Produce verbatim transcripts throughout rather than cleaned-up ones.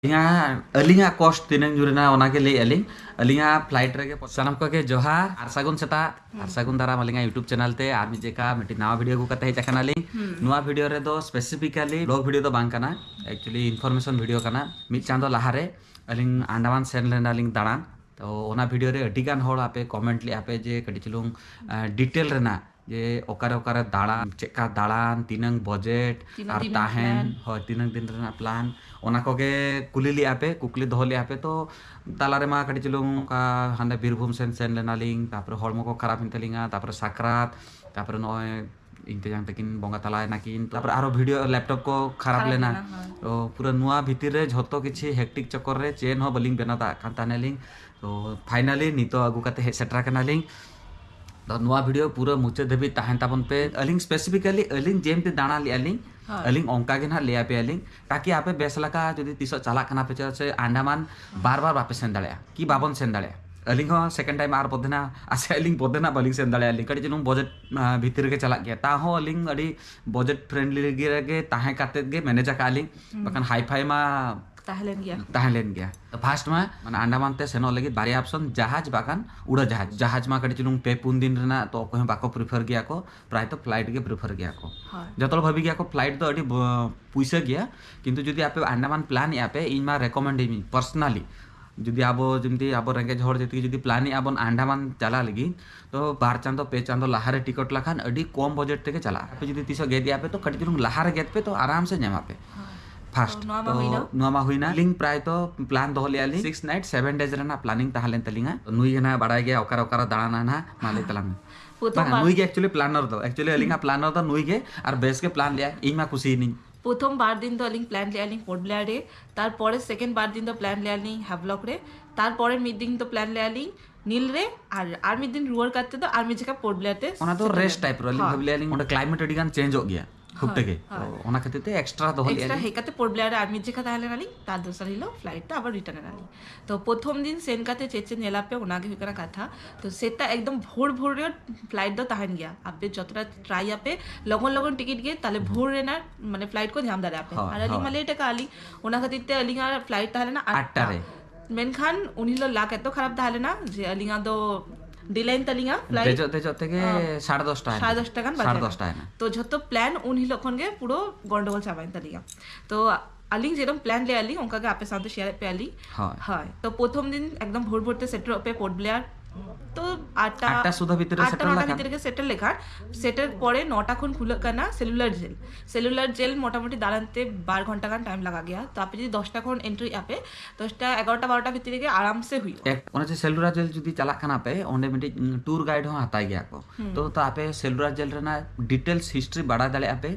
ᱟᱹᱞᱤᱧᱟᱜ ᱟᱹᱞᱤᱧᱟᱜ ᱠᱚᱥᱴ ᱛᱤᱱᱟᱹᱝ ᱧᱩᱨᱮᱱᱟ ᱚᱱᱟ ᱜᱮ ᱞᱟᱹᱭᱮᱫᱼᱟ ᱞᱤᱧ᱾ ᱟᱹᱞᱤᱧᱟᱜ ᱯᱷᱞᱟᱭᱤᱴ ᱨᱮᱜᱮ ᱥᱟᱱᱟᱢ ᱠᱚᱜᱮ ᱡᱚᱦᱟᱨ ᱟᱨ ᱥᱟᱹᱜᱩᱱ ᱥᱮᱛᱟᱜ ᱟᱨ ᱥᱟᱹᱜᱩᱱ ᱫᱟᱨᱟᱢ ᱟᱹᱞᱤᱧᱟᱜ YouTube ᱪᱮᱱᱮᱞ ᱛᱮ ᱟᱨ ᱢᱤᱫ ᱡᱮᱠᱟ ᱢᱤᱫᱴᱤᱡ ᱱᱟᱣᱟ ᱵᱷᱤᱰᱤᱭᱳ ᱟᱹᱜᱩ ᱠᱟᱛᱮ ᱦᱮᱡ ᱟᱠᱟᱱᱟᱞᱤᱧ᱾ ᱱᱚᱣᱟ ᱵᱷᱤᱰᱤᱭᱳ ᱨᱮᱫᱚ ᱥᱯᱮᱥᱤᱯᱷᱤᱠᱟᱞᱤ ᱵᱞᱚᱜ ᱵᱷᱤᱰᱤᱭᱳ ᱫᱚ ᱵᱟᱝ ᱠᱟᱱᱟ, ᱮᱠᱪᱩᱭᱮᱞᱤ ᱤᱱᱯᱷᱚᱨᱢᱮᱥᱚᱱ ᱵᱷᱤᱰᱤᱭᱳ ᱠᱟᱱᱟ᱾ ᱢᱤᱫ ᱪᱟᱸᱫᱳ ᱞᱟᱦᱟᱨᱮ ᱟᱹᱞᱤᱧ ᱟᱱᱰᱟᱢᱟᱱ ᱥᱮᱱ ᱞᱮᱱᱟᱞᱤᱧ ᱫᱟᱬᱟᱱ᱾ ᱛᱚ ᱚᱱᱟ ᱵᱷᱤᱰᱤᱭᱳ ᱨᱮ ᱟᱹᱰᱤ ᱜᱟᱱ ᱦᱚᱲ ᱟᱯᱮ ᱠᱚᱢᱮᱱᱴ ᱞᱮᱫᱼᱟ ᱯᱮ ᱡᱮ ᱠᱟᱹᱴᱤᱡ ᱪᱩᱞᱩᱝ ᱰᱤᱴᱮᱞ ᱨᱮᱱᱟᱜ ᱡᱮ ᱚᱠᱟᱨᱮ ᱚᱠᱟᱨᱮ ᱫᱟᱬᱟᱱ, ᱪᱮᱫᱠᱟ ᱫᱟᱬᱟᱱ, ᱛᱤᱱᱟᱹᱝ ᱵᱟᱡᱮᱴ ᱛᱤᱱᱟᱹᱜ ᱟᱨ ᱫᱤᱱ ᱨᱮᱱᱟᱜ ᱛᱟᱦᱮᱱ, ᱯᱞᱟᱱ? ᱦᱳᱭ, ᱛᱤᱱᱟᱹᱝ ᱫᱤᱱ ᱨᱮᱱᱟᱜ ᱯᱞᱟᱱ, ᱚᱱᱟ ᱠᱚᱜᱮ ᱠᱩᱞᱤ ᱞᱮᱫᱼᱟ ᱯᱮ, ᱠᱩᱠᱞᱤ ᱫᱚᱦᱚ ᱞᱮᱫᱼᱟ ᱯᱮ᱾ ᱛᱚ ᱛᱟᱞᱟ ᱨᱮᱢᱟ ᱠᱟᱹᱴᱤᱡ ᱪᱩᱞᱩᱝ ᱚᱱᱠᱟ ᱦᱟᱸᱰᱮ ᱵᱤᱨᱵᱷᱩᱢ ᱥᱮᱱ ᱥᱮᱱ ᱞᱮᱱᱟᱞᱤᱧ, ᱛᱟᱨᱯᱚᱨᱮ ᱦᱚᱲᱢᱚ ᱠᱚ ᱠᱷᱟᱨᱟᱯ ᱮᱱ ᱛᱟᱹᱞᱤᱧᱟ, ᱛᱟᱨᱯᱚᱨᱮ ᱥᱟᱠᱨᱟᱛ, ᱛᱟᱨᱯᱚᱨᱮ ᱱᱚᱜᱼᱚᱭ ᱤᱧ ᱛᱮᱧᱟᱝ ᱛᱟᱹᱠᱤᱱ ᱵᱚᱸᱜᱟ ᱛᱟᱞᱟᱭᱮᱱᱟ ᱠᱤᱱ, ᱛᱟᱨᱯᱚᱨᱮ ᱟᱨᱚ ᱵᱷᱤᱰᱤᱭᱳ ᱞᱮᱯᱴᱚᱯ ᱠᱚ ᱠᱷᱟᱨᱟᱯ ᱠᱷᱟᱨᱟᱯ ᱞᱮᱱᱟ᱾ ᱞᱮᱱᱟ, ᱦᱳᱭ᱾ ᱛᱚ ᱯᱩᱨᱟᱹ ᱱᱚᱣᱟ ᱵᱷᱤᱛᱤᱨ ᱨᱮ ᱡᱷᱚᱛᱚ ᱠᱤᱪᱷᱤ ᱦᱮᱠᱴᱤᱠ ᱪᱚᱠᱚᱨ ᱨᱮ ᱪᱮᱫ ᱦᱚᱸ ᱵᱟᱹᱞᱤᱧ ᱵᱮᱱᱟᱣ ᱫᱟᱲᱮᱭᱟᱜ ᱠᱟᱱ ᱛᱟᱦᱮᱱᱟᱞᱤᱧ᱾ ᱛᱚ ᱯᱷᱟᱭᱱᱟᱞᱤ ᱱᱤᱛᱚᱜ ᱟᱹᱜᱩ ᱠᱟᱛᱮ ᱦᱮᱡ ᱥᱮᱴᱮᱨ ᱟᱠᱟᱱᱟᱞᱤᱧ᱾ ᱛᱚ ᱱᱚᱣᱟ ᱵᱷᱤᱰᱤᱭᱳ ᱯᱩᱨᱟᱹ ᱢᱩᱪᱟᱹᱫ ᱫᱷᱟᱹᱵᱤᱡ ᱛᱟᱦᱮᱱ ᱛᱟᱵᱚᱱ ᱯᱮ᱾ ᱟᱹᱞᱤᱧ ᱥᱯᱮᱥᱤᱯᱷᱤᱠᱟᱞᱤ ᱟᱹᱞᱤᱧ ᱡᱮᱢᱛᱤ ᱫᱟᱬᱟ ᱞᱮᱫᱼᱟ ᱞᱤᱧ, ᱦᱳᱭ᱾ ᱟᱹᱞᱤᱧ ᱚᱱᱠᱟ ᱜᱮ ᱱᱟᱦᱟᱜ ᱞᱟᱹᱭ ᱟᱯᱮᱭᱟᱞᱤᱧ, ᱛᱟᱠᱤ ᱟᱯᱮ ᱵᱮᱥ ᱞᱮᱠᱟ ᱡᱩᱫᱤ ᱛᱤᱥᱚᱜ ᱪᱟᱞᱟᱜ ᱠᱟᱱᱟ ᱯᱮ, ᱪᱮᱫᱟᱜ ᱥᱮ ᱟᱱᱰᱟᱢᱟᱱ ᱵᱟᱨ ᱵᱟᱨ ᱵᱟᱯᱮ ᱥᱮᱱ ᱫᱟᱲᱮᱭᱟᱜᱼᱟ, ᱠᱤ ᱵᱟᱵᱚᱱ ᱥᱮᱱ ᱫᱟᱲᱮᱭᱟᱜᱼᱟ᱾ ᱟᱹᱞᱤᱧ ᱦᱚᱸ ᱥᱮᱠᱮᱱᱰ ᱴᱟᱭᱤᱢ ᱟᱨ ᱵᱚᱫᱮ ᱱᱟ ᱟᱥᱮ ᱟᱹᱞᱤᱧ ᱵᱚᱫᱮ ᱱᱟᱜ ᱵᱟᱹᱞᱤᱧ ᱥᱮᱱ ᱫᱟᱲᱮᱭᱟᱜᱼᱟ, ᱟᱹᱞᱤᱧ ᱠᱟᱹᱴᱤᱡ ᱪᱩᱞᱩᱝ ᱵᱟᱡᱮᱴ ᱵᱷᱤᱛᱤᱨ ᱨᱮᱜᱮ ᱪᱟᱞᱟᱜ ᱜᱮᱭᱟ᱾ ᱛᱟᱦᱚᱸ ᱟᱹᱞᱤᱧ ᱟᱹᱰᱤ ᱵᱟᱡᱮᱴ ᱯᱷᱨᱮᱱᱰᱞᱤ ᱨᱮᱜᱮ ᱛᱟᱦᱮᱸ ᱠᱟᱛᱮᱫ ᱜᱮ ᱢᱮᱱᱮᱡ ᱟᱠᱟᱫᱼᱟ ᱞᱤᱧ, ᱵᱟᱠᱷᱟᱱ ᱦᱟᱭ ᱯᱷᱟᱭ ᱢᱟ ᱛᱟᱦᱮᱸ ᱞᱮᱱ ᱜᱮᱭᱟ᱾ ᱛᱟᱦᱮᱸ ᱞᱮᱱ ᱜᱮᱭᱟ᱾ ᱯᱷᱟᱥᱴ ᱢᱟ ᱢᱟᱱᱮ ᱟᱱᱰᱟᱢᱟᱱ ᱛᱮ ᱥᱮᱱᱚᱜ ᱞᱟᱹᱜᱤᱫ ᱵᱟᱨᱭᱟ ᱚᱯᱥᱚᱱ, ᱡᱟᱦᱟᱡᱽ ᱵᱟᱠᱷᱟᱱ ᱩᱲᱟᱹ ᱡᱟᱦᱟᱡᱽ᱾ ᱡᱟᱦᱟᱡᱽ ᱢᱟ ᱠᱟᱹᱴᱤᱡ ᱪᱩᱞᱩᱝ ᱯᱮ ᱯᱩᱱ ᱫᱤᱱ ᱨᱮᱱᱟᱜ, ᱛᱚ ᱚᱠᱚᱭ ᱦᱚᱸ ᱵᱟᱠᱚ ᱯᱨᱤᱯᱷᱟᱨ ᱜᱮᱭᱟ ᱠᱚ, ᱯᱨᱟᱭ ᱛᱚ ᱯᱷᱞᱟᱭᱤᱴ ᱜᱮ ᱯᱨᱤᱯᱷᱟᱨ ᱜᱮᱭᱟ ᱠᱚ᱾ ᱦᱳᱭ᱾ ᱡᱚᱛᱚ ᱦᱚᱲ ᱵᱷᱟᱹᱵᱤ ᱜᱮᱭᱟ ᱠᱚ ᱯᱷᱞᱟᱭᱤᱴ ᱫᱚ ᱟᱹᱰᱤ ᱵᱚ-, ᱯᱩᱭᱥᱟᱹ ᱜᱮᱭᱟ, ᱠᱤᱱᱛᱩ ᱡᱩᱫᱤ ᱟᱯᱮ ᱟᱱᱰᱟᱢᱟᱱ ᱯᱞᱟᱱ ᱮᱫᱼᱟ ᱯᱮ, ᱤᱧ ᱢᱟ ᱨᱮᱠᱚᱢᱮᱱᱰ ᱤᱧ ᱯᱟᱨᱥᱚᱱᱟᱞᱤ, ᱡᱩᱫᱤ ᱟᱵᱚ ᱡᱩᱫᱤ ᱟᱵᱚ ᱨᱮᱸᱜᱮᱡ ᱦᱚᱲ ᱡᱩᱫᱤ ᱡᱩᱫᱤ ᱯᱞᱟᱱ ᱮᱫᱼᱟ ᱵᱚᱱ ᱟᱱᱰᱟᱢᱟᱱ ᱪᱟᱞᱟᱜ ᱞᱟᱹᱜᱤᱫ, ᱛᱚ ᱵᱟᱨ ᱪᱟᱸᱫᱚ ᱯᱮ ᱪᱟᱸᱫᱚ ᱞᱟᱦᱟᱨᱮ ᱴᱤᱠᱤᱴ ᱞᱮᱠᱷᱟᱱ ᱟᱹᱰᱤ ᱠᱚᱢ ᱵᱟᱡᱮᱴ ᱛᱮᱜᱮ ᱪᱟᱞᱟᱜᱼᱟ᱾ ᱟᱯᱮ ᱡᱩᱫᱤ ᱛᱤᱥᱚᱜ ᱜᱮᱫ ᱮᱫᱼᱟ ᱯᱮ, ᱛᱚ ᱠᱟᱹᱴᱤᱡ ᱪᱩᱞᱩᱝ ᱞᱟᱦᱟᱨᱮ ᱜᱮᱫ ᱯᱮ, ᱛᱚ ᱟᱨᱟᱢ ᱥᱮ ᱧᱟᱢᱟ ᱯᱮ᱾ ᱯᱷᱟᱥᱴ ᱛᱚ ᱱᱚᱣᱟ ᱢᱟ ᱛᱚ ᱦᱩᱭᱱᱟ᱾ ᱱᱚᱣᱟ ᱢᱟ ᱦᱩᱭᱱᱟ᱾ ᱟᱹᱞᱤᱧ ᱯᱨᱟᱭ ᱛᱚ ᱯᱞᱟᱱ ᱫᱚᱦᱚ ᱞᱮᱫᱼᱟ ᱞᱤᱧ, ᱥᱤᱠᱥ ᱱᱟᱭᱤᱴ ᱥᱮᱵᱷᱮᱱ ᱰᱮᱡ ᱨᱮᱱᱟᱜ ᱯᱞᱟᱱᱤᱝ ᱛᱟᱦᱮᱸ ᱞᱮᱱ ᱛᱟᱹᱞᱤᱧᱟ᱾ ᱱᱩᱭ ᱜᱮ ᱱᱟᱦᱟᱜ ᱵᱟᱲᱟᱭ ᱜᱮᱭᱟ ᱚᱠᱟᱨᱮ ᱚᱠᱟᱨᱮ ᱫᱟᱬᱟᱱᱟ ᱱᱟᱦᱟᱜ, ᱢᱟ ᱞᱟᱹᱭ ᱛᱟᱞᱟᱝ ᱢᱮ᱾ ᱯᱨᱚᱛᱷᱚᱢ ᱵᱟᱝᱟ, ᱵᱟᱨ ᱱᱩᱭ ᱜᱮ ᱮᱠᱪᱩᱭᱮᱞᱤ ᱯᱞᱟᱱᱟᱨ ᱫᱚ, ᱮᱠᱪᱩᱭᱮᱞᱤ ᱟᱹᱞᱤᱧᱟᱜ ᱯᱞᱟᱱᱟᱨ ᱫᱚ ᱱᱩᱭ ᱜᱮ, ᱟᱨ ᱵᱮᱥ ᱜᱮ ᱯᱞᱟᱱ ᱞᱮᱫᱼᱟ, ᱤᱧ ᱢᱟ ᱠᱩᱥᱤᱭᱮᱱᱟᱹᱧ᱾ ᱯᱨᱚᱛᱷᱚᱢ ᱵᱟᱨ ᱫᱤᱱ ᱫᱚ ᱟᱹᱞᱤᱧ ᱯᱞᱟᱱ ᱞᱮᱫᱼᱟ ᱞᱤᱧ ᱯᱳᱨᱴ ᱵᱞᱮᱭᱟᱨ ᱨᱮ, ᱛᱟᱨᱯᱚᱨᱮ ᱥᱮᱠᱮᱱᱰ ᱵᱟᱨ ᱫᱤᱱ ᱫᱚ ᱯᱞᱟᱱ ᱞᱮᱫᱼᱟ ᱞᱤᱧ ᱦᱮᱵᱞᱚᱠ ᱨᱮ, ᱛᱟᱨᱯᱚᱨᱮ ᱢᱤᱫ ᱫᱤᱱ ᱫᱚ ᱯᱞᱟᱱ ᱞᱮᱫᱼᱟ ᱞᱤᱧ ᱱᱤᱞ ᱨᱮ, ᱟᱨ ᱟᱨ ᱢᱤᱫ ᱫᱤᱱ ᱨᱩᱣᱟᱹᱲ ᱠᱟᱛᱮ ᱫᱚ ᱟᱨ ᱢᱤᱫ ᱡᱟᱭᱜᱟ ᱯᱳᱨᱴ ᱵᱞᱮᱭᱟᱨ ᱛᱮ ᱚᱱᱟ ᱫᱚ ᱥᱮᱴᱮᱨ ᱨᱮᱥᱴ ᱞᱮᱱᱟ᱾ ᱴᱟᱭᱤᱯ ᱨᱮ ᱟᱹᱞᱤᱧ ᱦᱳᱭ᱾ ᱵᱷᱟᱵᱽ ᱞᱮᱭᱟ ᱞᱤᱧ, ᱚᱸᱰᱮ ᱠᱞᱟᱭᱢᱮᱴ ᱟᱹᱰᱤ ᱜᱟᱱ ᱪᱮᱧᱡᱚᱜ ᱜᱮᱭᱟ᱾ ᱦᱩᱵ ᱛᱮᱜᱮ᱾ ᱛᱚ, ᱚᱱᱟ ᱠᱷᱟᱹᱛᱤᱨ ᱛᱮ ᱮᱠᱥᱴᱨᱟ ᱫᱚᱦᱚ ᱞᱮᱫᱼᱟ ᱮᱠᱥᱴᱨᱟ ᱞᱤᱧ᱾ ᱦᱮᱡ ᱠᱟᱛᱮ ᱯᱳᱨᱴ ᱵᱞᱮᱭᱟᱨ ᱨᱮ ᱟᱨ ᱢᱤᱫ ᱡᱮᱠᱷᱟ ᱛᱟᱦᱮᱸ ᱞᱮᱱᱟ ᱞᱤᱧ, ᱛᱟᱨ ᱫᱚᱥᱟᱨ ᱦᱤᱞᱳᱜ ᱯᱷᱞᱟᱭᱤᱴ ᱛᱮ ᱟᱵᱟᱨ ᱨᱤᱴᱟᱨᱱ ᱮᱱᱟ ᱞᱤᱧ᱾ ᱛᱚ ᱯᱨᱚᱛᱷᱚᱢ ᱫᱤᱱ ᱥᱮᱱ ᱠᱟᱛᱮ ᱪᱮᱫ ᱪᱮᱫ ᱧᱮᱞ ᱟᱯᱮ, ᱚᱱᱟ ᱜᱮ ᱦᱩᱭᱩᱜ ᱠᱟᱱᱟ ᱠᱟᱛᱷᱟ᱾ ᱛᱚ ᱥᱮᱛᱟᱜ ᱮᱠᱫᱚᱢ ᱵᱷᱳᱨ ᱵᱷᱳᱨ ᱨᱮ ᱯᱷᱞᱟᱭᱤᱴ ᱫᱚ ᱛᱟᱦᱮᱱ ᱜᱮᱭᱟ, ᱟᱯᱮ ᱡᱚᱛᱚᱴᱟ ᱴᱨᱟᱭ ᱟᱯᱮ ᱞᱚᱜᱚᱱ ᱞᱚᱜᱚᱱ ᱴᱤᱠᱤᱴ ᱜᱮ, ᱛᱟᱦᱞᱮ ᱵᱷᱳᱨ ᱨᱮᱱᱟᱜ ᱢᱟᱱᱮ ᱯᱷᱞᱟᱭᱤᱴ ᱠᱚ ᱧᱟᱢ ᱫᱟᱲᱮᱭᱟᱜᱼᱟ ᱯᱮ᱾ ᱦᱳᱭ, ᱟᱨ ᱟᱹᱞᱤᱧ ᱢᱟ ᱦᱳᱭ᱾ ᱞᱮᱴ ᱟᱠᱟᱫ ᱞᱤᱧ, ᱚᱱᱟ ᱠᱷᱟᱹᱛᱤᱨ ᱛᱮ ᱟᱹᱞᱤᱧᱟᱜ ᱯᱷᱞᱟᱭᱤᱴ ᱛᱟᱦᱮᱸ ᱞᱮᱱᱟ ᱟᱴ ᱴᱟ ᱟᱴ ᱴᱟ᱾ ᱨᱮ᱾ ᱢᱮᱱᱠᱷᱟᱱ ᱩᱱ ᱦᱤᱞᱳᱜ ᱞᱟᱠ ᱮᱛᱚ ᱠᱷᱟᱨᱟᱯ ᱛᱟᱦᱮᱸ ᱞᱮᱱᱟ ᱡᱮ ᱟᱹᱞᱤᱧᱟᱜ ᱫᱚ ᱰᱤᱞᱮᱭᱮᱱ ᱛᱟᱹᱞᱤᱧᱟ ᱯᱷᱞᱟᱭᱤᱴ᱾ ᱫᱮᱡᱚᱜ ᱫᱮᱡᱚᱜ ᱛᱮᱜᱮ ᱟᱸ, ᱥᱟᱲᱮ ᱫᱚᱥᱴᱟ ᱮᱱᱟ᱾ ᱥᱟᱲᱮ ᱫᱚᱥᱴᱟ ᱜᱟᱱ ᱵᱟᱡᱟᱣ ᱥᱟᱲᱮ ᱮᱱᱟ᱾ ᱫᱚᱥᱴᱟ ᱮᱱᱟ᱾ ᱛᱚ ᱡᱷᱚᱛᱚ ᱯᱞᱮᱱ ᱩᱱ ᱦᱤᱞᱳᱜ ᱠᱷᱚᱱ ᱜᱮ ᱯᱩᱨᱟᱹ ᱜᱚᱱᱰᱚᱜᱳᱞ ᱪᱟᱵᱟᱭᱮᱱ ᱛᱟᱹᱞᱤᱧᱟ᱾ ᱛᱚ ᱟᱹᱞᱤᱧ ᱡᱮᱨᱚᱠᱚᱢ ᱯᱞᱮᱱ ᱞᱮᱫᱼᱟ ᱞᱤᱧ, ᱚᱱᱠᱟ ᱜᱮ ᱟᱯᱮ ᱥᱟᱶᱛᱮ ᱥᱮᱭᱟᱨᱮᱫ ᱯᱮᱭᱟ ᱞᱤᱧ᱾ ᱦᱳᱭ᱾ ᱦᱳᱭ, ᱛᱚ ᱯᱨᱚᱛᱷᱚᱢ ᱫᱤᱱ ᱮᱠᱫᱚᱢ ᱵᱷᱳᱨ ᱵᱷᱳᱨ ᱛᱮ ᱥᱮᱴᱮᱨᱚᱜ ᱯᱮ ᱯᱳᱨᱴ ᱵᱞᱮᱭᱟᱨ᱾ ᱛᱚ ᱟᱴᱴᱟ, ᱟᱴᱴᱟ ᱥᱩᱫᱷᱟ ᱵᱷᱤᱛᱤᱨ ᱨᱮ ᱟᱴᱴᱟ ᱥᱮᱴᱮᱨ ᱱᱚᱴᱟ ᱞᱮᱠᱷᱟᱱ᱾ ᱵᱷᱤᱛᱤᱨ ᱨᱮᱜᱮ ᱥᱮᱴᱮᱨ ᱞᱮᱠᱷᱟᱱ, ᱥᱮᱴᱮᱨ ᱯᱚᱨᱮ ᱱᱚᱴᱟ ᱠᱷᱚᱱ ᱠᱷᱩᱞᱟᱹᱜ ᱠᱟᱱᱟ ᱥᱮᱞᱩᱞᱟᱨ ᱡᱮᱞ᱾ ᱥᱮᱞᱩᱞᱟᱨ ᱡᱮᱞ ᱢᱚᱴᱟᱢᱩᱴᱤ ᱫᱟᱬᱟᱱ ᱛᱮ ᱵᱟᱨ ᱜᱷᱚᱱᱴᱟ ᱜᱟᱱ ᱴᱟᱭᱤᱢ ᱞᱟᱜᱟᱜ ᱜᱮᱭᱟ᱾ ᱛᱚ ᱟᱯᱮ ᱡᱩᱫᱤ ᱫᱚᱥᱴᱟ ᱠᱷᱚᱱ ᱮᱱᱴᱨᱤ ᱟᱯᱮ, ᱫᱚᱥᱴᱟ ᱮᱜᱟᱨᱚᱴᱟ ᱵᱟᱨᱚᱴᱟ ᱵᱷᱤᱛᱤᱨ ᱨᱮᱜᱮ ᱟᱨᱟᱢ ᱥᱮ ᱦᱩᱭᱩᱜᱼᱟ᱾ ᱮᱠ-, ᱚᱱᱟ ᱡᱮ ᱥᱮᱞᱩᱞᱟᱨ ᱡᱮᱞ ᱡᱩᱫᱤ ᱪᱟᱞᱟᱜ ᱠᱟᱱᱟ ᱯᱮ, ᱚᱸᱰᱮ ᱢᱤᱫᱴᱤᱡ, ᱩᱸ, ᱴᱩᱨ ᱜᱟᱭᱤᱰ ᱦᱚᱸ ᱦᱟᱛᱟᱭ ᱜᱮᱭᱟ ᱠᱚ᱾ ᱦᱩᱸ᱾ ᱛᱚ, ᱛᱚ ᱟᱯᱮ ᱥᱮᱞᱩᱞᱟᱨ ᱡᱮᱞ ᱨᱮᱱᱟᱜ ᱰᱤᱴᱮᱞᱥ ᱦᱤᱥᱴᱨᱤ ᱵᱟᱲᱟᱭ ᱫᱟᱲᱮᱭᱟᱜᱼᱟ ᱯᱮ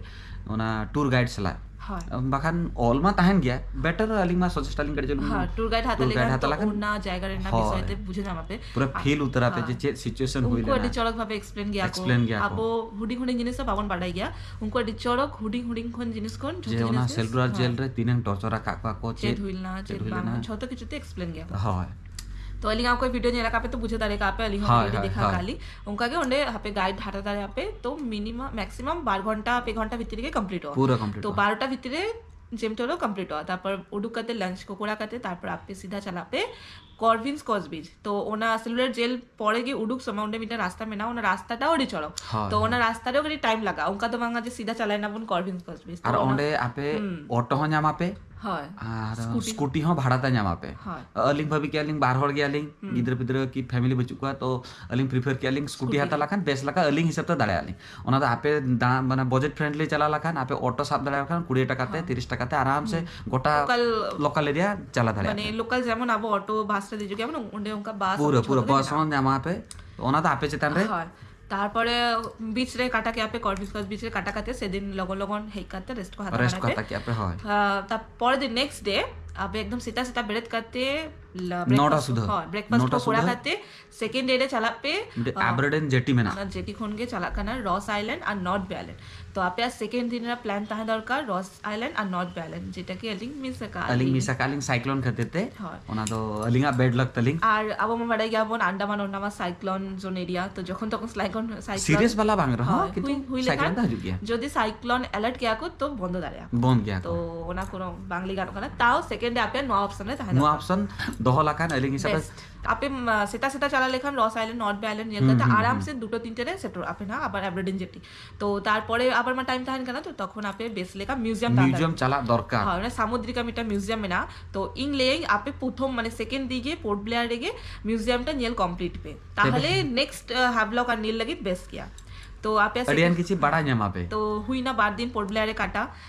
ᱚᱱᱟ ᱴᱩᱨ ᱜᱟᱭᱤᱰ ᱥᱟᱞᱟᱜ᱾ ᱦᱳᱭ᱾ ᱵᱟᱠᱷᱟᱱ ᱚᱞ ᱢᱟ ᱛᱟᱦᱮᱱ ᱜᱮᱭᱟ, ᱵᱮᱴᱟᱨ ᱟᱹᱞᱤᱧ ᱢᱟ ᱥᱟᱡᱮᱥᱴ ᱟᱹᱞᱤᱧ ᱠᱟᱹᱴᱤᱡ ᱪᱩᱞᱩᱝ ᱦᱳᱭ, ᱴᱩᱨ ᱜᱟᱭᱤᱰ ᱦᱟᱛᱟᱣ ᱴᱩᱨ ᱜᱟᱭᱤᱰ ᱞᱮᱠᱷᱟᱱ ᱦᱟᱛᱟᱣ ᱛᱚ ᱞᱮᱠᱷᱟᱱ᱾ ᱚᱱᱟ ᱡᱟᱭᱜᱟ ᱨᱮᱱᱟᱜ ᱦᱳᱭ᱾ ᱵᱤᱥᱚᱭ ᱛᱮ ᱵᱩᱡᱷᱟᱹᱣ ᱧᱟᱢ ᱟᱯᱮ᱾ ᱯᱩᱨᱟᱹ ᱟᱨ ᱯᱷᱤᱞ ᱩᱛᱟᱹᱨ ᱟᱯᱮ ᱦᱳᱭ᱾ ᱡᱮ ᱪᱮᱫ ᱥᱤᱪᱩᱭᱮᱥᱚᱱ ᱦᱩᱭ ᱩᱱᱠᱩ ᱟᱹᱰᱤ ᱞᱮᱱᱟ᱾ ᱪᱚᱨᱚᱠ ᱵᱷᱟᱵᱮ ᱮᱠᱥᱯᱞᱮᱱ ᱜᱮᱭᱟ ᱠᱚ᱾ ᱮᱠᱥᱯᱞᱮᱱ ᱜᱮᱭᱟ ᱠᱚ᱾ ᱟᱵᱚ ᱦᱩᱰᱤᱧ ᱦᱩᱰᱤᱧ ᱡᱤᱱᱤᱥ ᱦᱚᱸ ᱵᱟᱵᱚᱱ ᱵᱟᱰᱟᱭ ᱜᱮᱭᱟ, ᱩᱱᱠᱩ ᱟᱹᱰᱤ ᱪᱚᱨᱚᱠ ᱦᱩᱰᱤᱧ ᱦᱩᱰᱤᱧ ᱠᱷᱚᱱ ᱡᱤᱱᱤᱥ ᱠᱷᱚᱱ ᱡᱷᱚᱛᱚ ᱡᱮ ᱚᱱᱟ ᱡᱤᱱᱤᱥ ᱜᱮ᱾ ᱥᱮᱞᱩᱞᱟᱨ ᱡᱮᱞ ᱦᱳᱭ᱾ ᱨᱮ ᱛᱤᱱᱟᱹᱝ ᱴᱚᱨᱪᱟᱨ ᱟᱠᱟᱫ ᱠᱚᱣᱟ ᱠᱚ, ᱪᱮᱫ ᱪᱮᱫ ᱦᱩᱭ ᱞᱮᱱᱟ, ᱪᱮᱫ ᱪᱮᱫ ᱦᱩᱭ ᱵᱟᱝ, ᱞᱮᱱᱟ᱾ ᱡᱷᱚᱛᱚ ᱠᱤᱪᱷᱩ ᱛᱮ ᱮᱠᱥᱯᱞᱮᱱ ᱜᱮᱭᱟ ᱠᱚ᱾ ᱦᱳᱭ᱾ ᱛᱚ ᱟᱹᱞᱤᱧᱟᱜ ᱚᱠᱚᱭ ᱵᱷᱤᱰᱤᱭᱳ ᱧᱮᱞ ᱟᱠᱟᱫ ᱯᱮ ᱛᱚ ᱵᱩᱡᱷᱟᱹᱣ ᱫᱟᱲᱮ ᱠᱟᱜ ᱯᱮ, ᱟᱹᱞᱤᱧ ᱦᱚᱸ ᱦᱳᱭ, ᱵᱷᱤᱰᱤᱭᱳ ᱦᱳᱭ, ᱫᱮᱠᱷᱟ ᱦᱳᱭ᱾ ᱟᱠᱟᱫ ᱞᱤᱧ᱾ ᱚᱱᱠᱟ ᱜᱮ ᱚᱸᱰᱮ ᱦᱟᱯᱮ ᱜᱟᱭᱤᱰ ᱦᱟᱛᱟᱣ ᱫᱟᱲᱮᱭᱟᱜ ᱯᱮ᱾ ᱛᱚ ᱢᱤᱱᱤᱢᱟᱢ, ᱢᱮᱠᱥᱤᱢᱟᱢ ᱵᱟᱨ ᱜᱷᱚᱱᱴᱟ, ᱯᱮ ᱜᱷᱚᱱᱴᱟ ᱵᱷᱤᱛᱤᱨ ᱨᱮᱜᱮ ᱠᱚᱢᱯᱞᱤᱴᱚᱜᱼᱟ᱾ ᱯᱩᱨᱟᱹ ᱠᱚᱢᱯᱞᱤᱴ ᱛᱚ ᱚᱜᱼᱟ᱾ ᱵᱟᱨᱚᱴᱟ ᱵᱷᱤᱛᱤᱨ ᱨᱮ ᱡᱮᱢ ᱪᱚᱞᱚ ᱠᱚᱢᱯᱞᱤᱴᱚᱜᱼᱟ᱾ ᱛᱟᱨᱯᱚᱨ ᱩᱰᱩᱠ ᱠᱟᱛᱮ ᱞᱟᱧᱪ ᱠᱚ ᱠᱚᱨᱟᱣ ᱠᱟᱛᱮ ᱛᱟᱨᱯᱚᱨ ᱟᱯᱮ ᱥᱤᱫᱷᱟ ᱪᱟᱞᱟᱜ ᱯᱮ ᱠᱚᱨᱵᱷᱤᱱᱥ ᱠᱚᱪ ᱵᱤᱪ᱾ ᱛᱚ ᱚᱱᱟ ᱥᱮᱞᱩᱞᱟᱨ ᱡᱮᱞ ᱯᱚᱨᱮ ᱜᱮ ᱩᱰᱩᱠ ᱥᱚᱢᱚᱭ ᱚᱸᱰᱮ ᱢᱤᱫᱴᱮᱱ ᱨᱟᱥᱛᱟ ᱢᱮᱱᱟᱜᱼᱟ, ᱚᱱᱟ ᱨᱟᱥᱛᱟᱴᱟᱣ ᱟᱹᱰᱤ ᱪᱚᱨᱚᱠ᱾ ᱦᱳᱭ, ᱛᱚ ᱦᱳᱭ᱾ ᱚᱱᱟ ᱨᱟᱥᱛᱟ ᱨᱮᱦᱚᱸ ᱠᱟᱹᱴᱤᱡ ᱴᱟᱭᱤᱢ ᱞᱟᱜᱟᱜᱼᱟ, ᱚᱱᱠᱟ ᱫᱚ ᱵᱟᱝᱟ ᱡᱮ ᱥᱤᱫᱷᱟ ᱪᱟᱞᱟᱣ ᱮᱱᱟᱵᱚᱱ ᱠᱚᱨᱵᱷᱤᱱᱥ ᱠᱚᱪ ᱵᱤᱪ᱾ ᱛᱚ ᱟᱨ ᱚᱱᱟ ᱚᱸᱰᱮ ᱟᱯᱮ ᱦᱩᱸ᱾ ᱚᱴᱳ ᱦᱚᱸ ᱧᱟᱢ ᱟᱯᱮ᱾ ᱦᱳᱭ᱾ ᱟᱨ ᱥᱠᱩᱴᱤ᱾ ᱥᱠᱩᱴᱤ ᱦᱚᱸ ᱵᱷᱟᱲᱟ ᱛᱮ ᱧᱟᱢ ᱟᱯᱮ᱾ ᱦᱳᱭ᱾ ᱟᱹᱞᱤᱧ ᱵᱷᱟᱹᱵᱤ ᱠᱮᱜᱼᱟ ᱞᱤᱧ ᱵᱟᱨ ᱦᱚᱲ ᱜᱮᱭᱟᱞᱤᱧ, ᱦᱩᱸ᱾ ᱜᱤᱫᱽᱨᱟᱹ ᱯᱤᱫᱽᱨᱟᱹ ᱠᱤ ᱯᱷᱮᱢᱤᱞᱤ ᱵᱟᱹᱪᱩᱜ ᱠᱚᱣᱟ, ᱛᱚ ᱟᱹᱞᱤᱧ ᱯᱨᱤᱯᱷᱟᱨ ᱠᱮᱜᱼᱟ ᱞᱤᱧ ᱥᱠᱩᱴᱤ ᱥᱠᱩᱴᱤ ᱦᱟᱛᱟᱣ ᱜᱮ᱾ ᱞᱮᱠᱷᱟᱱ ᱵᱮᱥ ᱞᱮᱠᱟ ᱟᱹᱞᱤᱧ ᱦᱤᱥᱟᱹᱵ ᱛᱮ ᱫᱟᱲᱮᱭᱟᱜᱼᱟ ᱞᱤᱧ᱾ ᱚᱱᱟ ᱫᱚ ᱟᱯᱮ ᱫᱟᱬᱟ-, ᱢᱟᱱᱮ ᱵᱟᱡᱮᱴ ᱯᱷᱨᱮᱱᱰᱞᱤ ᱪᱟᱞᱟᱣ ᱞᱮᱠᱷᱟᱱ ᱟᱯᱮ ᱚᱴᱳ ᱥᱟᱵ ᱫᱟᱲᱮᱭᱟᱜ ᱠᱷᱟᱱ ᱠᱩᱲᱤ ᱴᱟᱠᱟ ᱛᱮ, ᱦᱳᱭ᱾ ᱛᱤᱨᱤᱥ ᱴᱟᱠᱟ ᱛᱮ ᱟᱨᱟᱢ ᱥᱮ ᱦᱩᱸ᱾ ᱜᱚᱴᱟ ᱞᱳᱠᱟᱞ ᱞᱳᱠᱟᱞ ᱮᱨᱤᱭᱟ ᱪᱟᱞᱟᱣ ᱫᱟᱲᱮᱭᱟᱜᱼᱟ ᱢᱟᱱᱮ ᱯᱮ᱾ ᱞᱳᱠᱟᱞ ᱡᱮᱢᱚᱱ ᱟᱵᱚ ᱚᱴᱳ ᱵᱟᱥ ᱨᱮ ᱫᱮᱡᱚᱜ ᱜᱮᱭᱟ ᱵᱚᱱ, ᱚᱸᱰᱮ ᱚᱱᱠᱟ ᱵᱟᱥ ᱯᱩᱨᱟᱹ, ᱡᱷᱚᱛᱚ ᱯᱩᱨᱟᱹ ᱜᱮ ᱵᱟᱥ ᱢᱮᱱᱟᱜᱼᱟ᱾ ᱦᱚᱸ ᱧᱟᱢᱟ ᱯᱮ᱾ ᱚᱱᱟ ᱫᱚ ᱟᱯᱮ ᱪᱮᱛᱟᱱ ᱨᱮ᱾ ᱦᱳᱭ᱾ ᱛᱟᱨᱯᱚᱨᱮ ᱵᱤᱪ ᱨᱮ ᱠᱟᱴᱟ ᱠᱮᱜᱼᱟ ᱯᱮ, ᱠᱚᱨᱵᱷᱤᱥ ᱠᱚᱪ ᱵᱤᱪ ᱨᱮ ᱠᱟᱴᱟ ᱠᱟᱛᱮ ᱥᱮᱫᱤᱱ ᱞᱚᱜᱚᱱ ᱞᱚᱜᱚᱱ ᱦᱮᱡ ᱠᱟᱛᱮ ᱨᱮᱥᱴ ᱠᱚ ᱦᱟᱛᱟᱣ ᱨᱮᱥᱴ ᱠᱟᱱᱟ ᱠᱚ ᱯᱮ᱾ ᱦᱟᱛᱟᱣ ᱠᱮᱜᱼᱟ ᱯᱮ, ᱦᱳᱭ᱾ ᱟᱨ ᱛᱟᱨᱯᱚᱨᱮᱨ ᱫᱤᱱ ᱱᱮᱠᱥᱴ ᱰᱮ ᱟᱯᱮ ᱮᱠᱫᱚᱢ ᱥᱮᱛᱟᱜ ᱥᱮᱛᱟᱜ ᱵᱮᱨᱮᱫ ᱠᱟᱛᱮ ᱞᱟ-, ᱱᱚᱴᱟ ᱵᱨᱮᱠᱯᱷᱟᱥᱴ, ᱥᱩᱫᱷᱟᱹ᱾ ᱦᱳᱭ, ᱵᱨᱮᱠᱯᱷᱟᱥᱴ ᱱᱚᱴᱟ ᱠᱚ ᱠᱚᱨᱟᱣ ᱥᱩᱫᱷᱟᱹ᱾ ᱠᱟᱛᱮ ᱥᱮᱠᱮᱱᱰ ᱰᱮ ᱨᱮ ᱪᱟᱞᱟᱜ ᱯᱮ᱾ ᱢᱤᱫᱴᱮᱡ ᱟᱨ ᱟᱵᱨᱮᱰᱮᱱ ᱡᱮᱴᱤ ᱢᱮᱱᱟᱜᱼᱟ᱾ ᱚᱱᱟ ᱡᱮᱴᱤ ᱠᱷᱚᱱ ᱜᱮ ᱪᱟᱞᱟᱜ ᱠᱟᱱᱟ ᱨᱚᱥ ᱟᱭᱞᱮᱱᱰ ᱟᱨ ᱱᱚᱨᱛᱷ ᱵᱮ ᱟᱭᱞᱮᱱᱰ᱾ ᱛᱚ ᱟᱯᱮᱭᱟᱜ ᱥᱮᱠᱮᱱᱰ ᱫᱤᱱ ᱨᱮᱱᱟᱜ ᱯᱞᱟᱱ ᱛᱟᱦᱮᱸ ᱫᱚᱨᱠᱟᱨ ᱨᱚᱥ ᱟᱭᱞᱮᱱᱰ ᱟᱨ ᱱᱚᱨᱛᱷ ᱵᱮ ᱟᱭᱞᱮᱱᱰ, ᱡᱮᱴᱟ ᱠᱤ ᱟᱹᱞᱤᱧ ᱢᱤᱥ ᱟᱠᱟᱫ ᱟᱹᱞᱤᱧ ᱞᱤᱧ᱾ ᱢᱤᱥ ᱟᱠᱟᱫ ᱞᱤᱧ ᱥᱟᱭᱠᱞᱳᱱ ᱠᱷᱟᱹᱛᱤᱨ ᱛᱮ᱾ ᱦᱳᱭ᱾ ᱚᱱᱟ ᱫᱚ ᱟᱹᱞᱤᱧᱟᱜ ᱵᱮᱰ ᱞᱟᱠ ᱛᱟᱹᱞᱤᱧ᱾ ᱟᱨ ᱟᱵᱚ ᱢᱟ ᱵᱟᱲᱟᱭ ᱜᱮᱭᱟᱵᱚᱱ ᱟᱱᱰᱟᱢᱟᱱ ᱚᱱᱟ ᱢᱟ ᱥᱟᱭᱠᱞᱳᱱ ᱡᱳᱱ ᱮᱨᱤᱭᱟ, ᱛᱚ ᱡᱚᱠᱷᱚᱱ ᱛᱚᱠᱷᱚᱱ ᱥᱟᱭᱠᱞᱳᱱ ᱥᱟᱭᱠᱞᱳᱱ ᱥᱤᱨᱤᱭᱟᱥ ᱵᱟᱞᱟ ᱵᱟᱝ ᱨᱮᱦᱚᱸ ᱦᱳᱭ, ᱠᱤᱱᱛᱩ ᱦᱩᱭ- ᱦᱩᱭ ᱥᱟᱭᱠᱞᱳᱱ ᱞᱮᱠᱷᱟᱱ ᱫᱚ ᱦᱤᱡᱩᱜ ᱜᱮᱭᱟ᱾ ᱡᱩᱫᱤ ᱥᱟᱭᱠᱞᱳᱱ ᱟᱞᱟᱨᱴ ᱠᱮᱭᱟ ᱠᱚ ᱛᱚ ᱵᱚᱱᱫᱚ ᱫᱟᱲᱮᱭᱟᱜᱼᱟ᱾ ᱵᱚᱱᱫ ᱜᱮᱭᱟ ᱛᱚ ᱠᱚ᱾ ᱚᱱᱟ ᱠᱳᱱᱳ ᱵᱟᱝ ᱞᱟᱹᱭ ᱜᱟᱱᱚᱜ ᱠᱟᱱᱟ᱾ ᱛᱟᱣ ᱥᱮᱠᱮᱱᱰ ᱰᱮ ᱟᱯᱮ ᱱᱚᱣᱟ ᱚᱯᱥᱚᱱ ᱨᱮ ᱛᱟᱦᱮᱸ ᱱᱚᱣᱟ ᱫᱚᱨᱠᱟᱨ᱾ ᱚᱯᱥᱚᱱ ᱫᱚᱦᱚ ᱞᱮᱠᱷᱟᱱ ᱟᱹᱞᱤᱧ ᱦᱤᱥᱟᱹᱵ ᱛᱮ ᱵᱮᱥ, ᱟᱯᱮ ᱢᱟ, ᱥᱮᱛᱟᱜ ᱥᱮᱛᱟᱜ ᱪᱟᱞᱟᱣ ᱞᱮᱠᱷᱟᱱ ᱨᱚᱥ ᱟᱭᱞᱮᱱᱰ ᱱᱚᱨᱛᱷ ᱵᱮ ᱟᱭᱞᱮᱱᱰ ᱧᱮᱞ ᱦᱩᱸ, ᱠᱟᱛᱮ ᱦᱩᱸ, ᱟᱨᱟᱢ ᱦᱩᱸ᱾ ᱥᱮ ᱫᱩᱴᱳ ᱛᱤᱱᱴᱮ ᱨᱮ ᱥᱮᱴᱮᱨᱚᱜ ᱟᱯᱮ ᱱᱟᱦᱟᱜ ᱟᱵᱟᱨ ᱮᱵᱨᱮᱰᱤᱱ ᱡᱮᱴᱤ᱾ ᱛᱚ ᱛᱟᱨᱯᱚᱨᱮ ᱟᱵᱟᱨ ᱢᱟ ᱴᱟᱭᱤᱢ ᱛᱟᱦᱮᱱ ᱠᱟᱱᱟ, ᱛᱚ ᱛᱚᱠᱷᱚᱱ ᱟᱯᱮ ᱵᱮᱥ ᱞᱮᱠᱟ ᱢᱤᱣᱡᱤᱭᱟᱢ ᱢᱤᱣᱡᱤᱭᱟᱢ ᱪᱟᱞᱟᱜ ᱫᱚᱨᱠᱟᱨ᱾ ᱦᱳᱭ, ᱚᱱᱟ ᱥᱟᱢᱩᱫᱨᱤᱠᱟ ᱢᱤᱫᱴᱟᱝ ᱢᱤᱣᱡᱤᱭᱟᱢ ᱢᱮᱱᱟᱜᱼᱟ᱾ ᱛᱚ ᱤᱧ ᱞᱟᱹᱭᱟᱹᱧ ᱟᱯᱮ ᱯᱨᱚᱛᱷᱚᱢ ᱢᱟᱱᱮ ᱥᱮᱠᱮᱱᱰ ᱫᱤᱱ ᱜᱮ ᱯᱳᱨᱴ ᱵᱞᱮᱭᱟᱨ ᱨᱮᱜᱮ ᱢᱤᱣᱡᱤᱭᱟᱢ ᱴᱟ ᱧᱮᱞ ᱠᱚᱢᱯᱞᱤᱴ ᱯᱮ, ᱛᱟᱦᱞᱮ ᱱᱮᱠᱥᱴ ᱦᱮᱵᱞᱚᱠ ᱟᱨ ᱱᱤᱞ ᱞᱟᱹᱜᱤᱫ ᱵᱮᱥ ᱜᱮᱭᱟ᱾ ᱛᱚ ᱟᱯᱮ ᱟᱹᱰᱤ ᱜᱟᱱ ᱠᱤᱪᱷᱩ ᱵᱟᱲᱟᱭ ᱧᱟᱢᱟ ᱯᱮ᱾ ᱛᱚ ᱦᱩᱭᱱᱟ ᱵᱟᱨ ᱫᱤᱱ ᱯᱳᱨᱴ ᱵᱞᱮᱭᱟᱨ ᱨᱮ ᱠᱟᱴᱟ᱾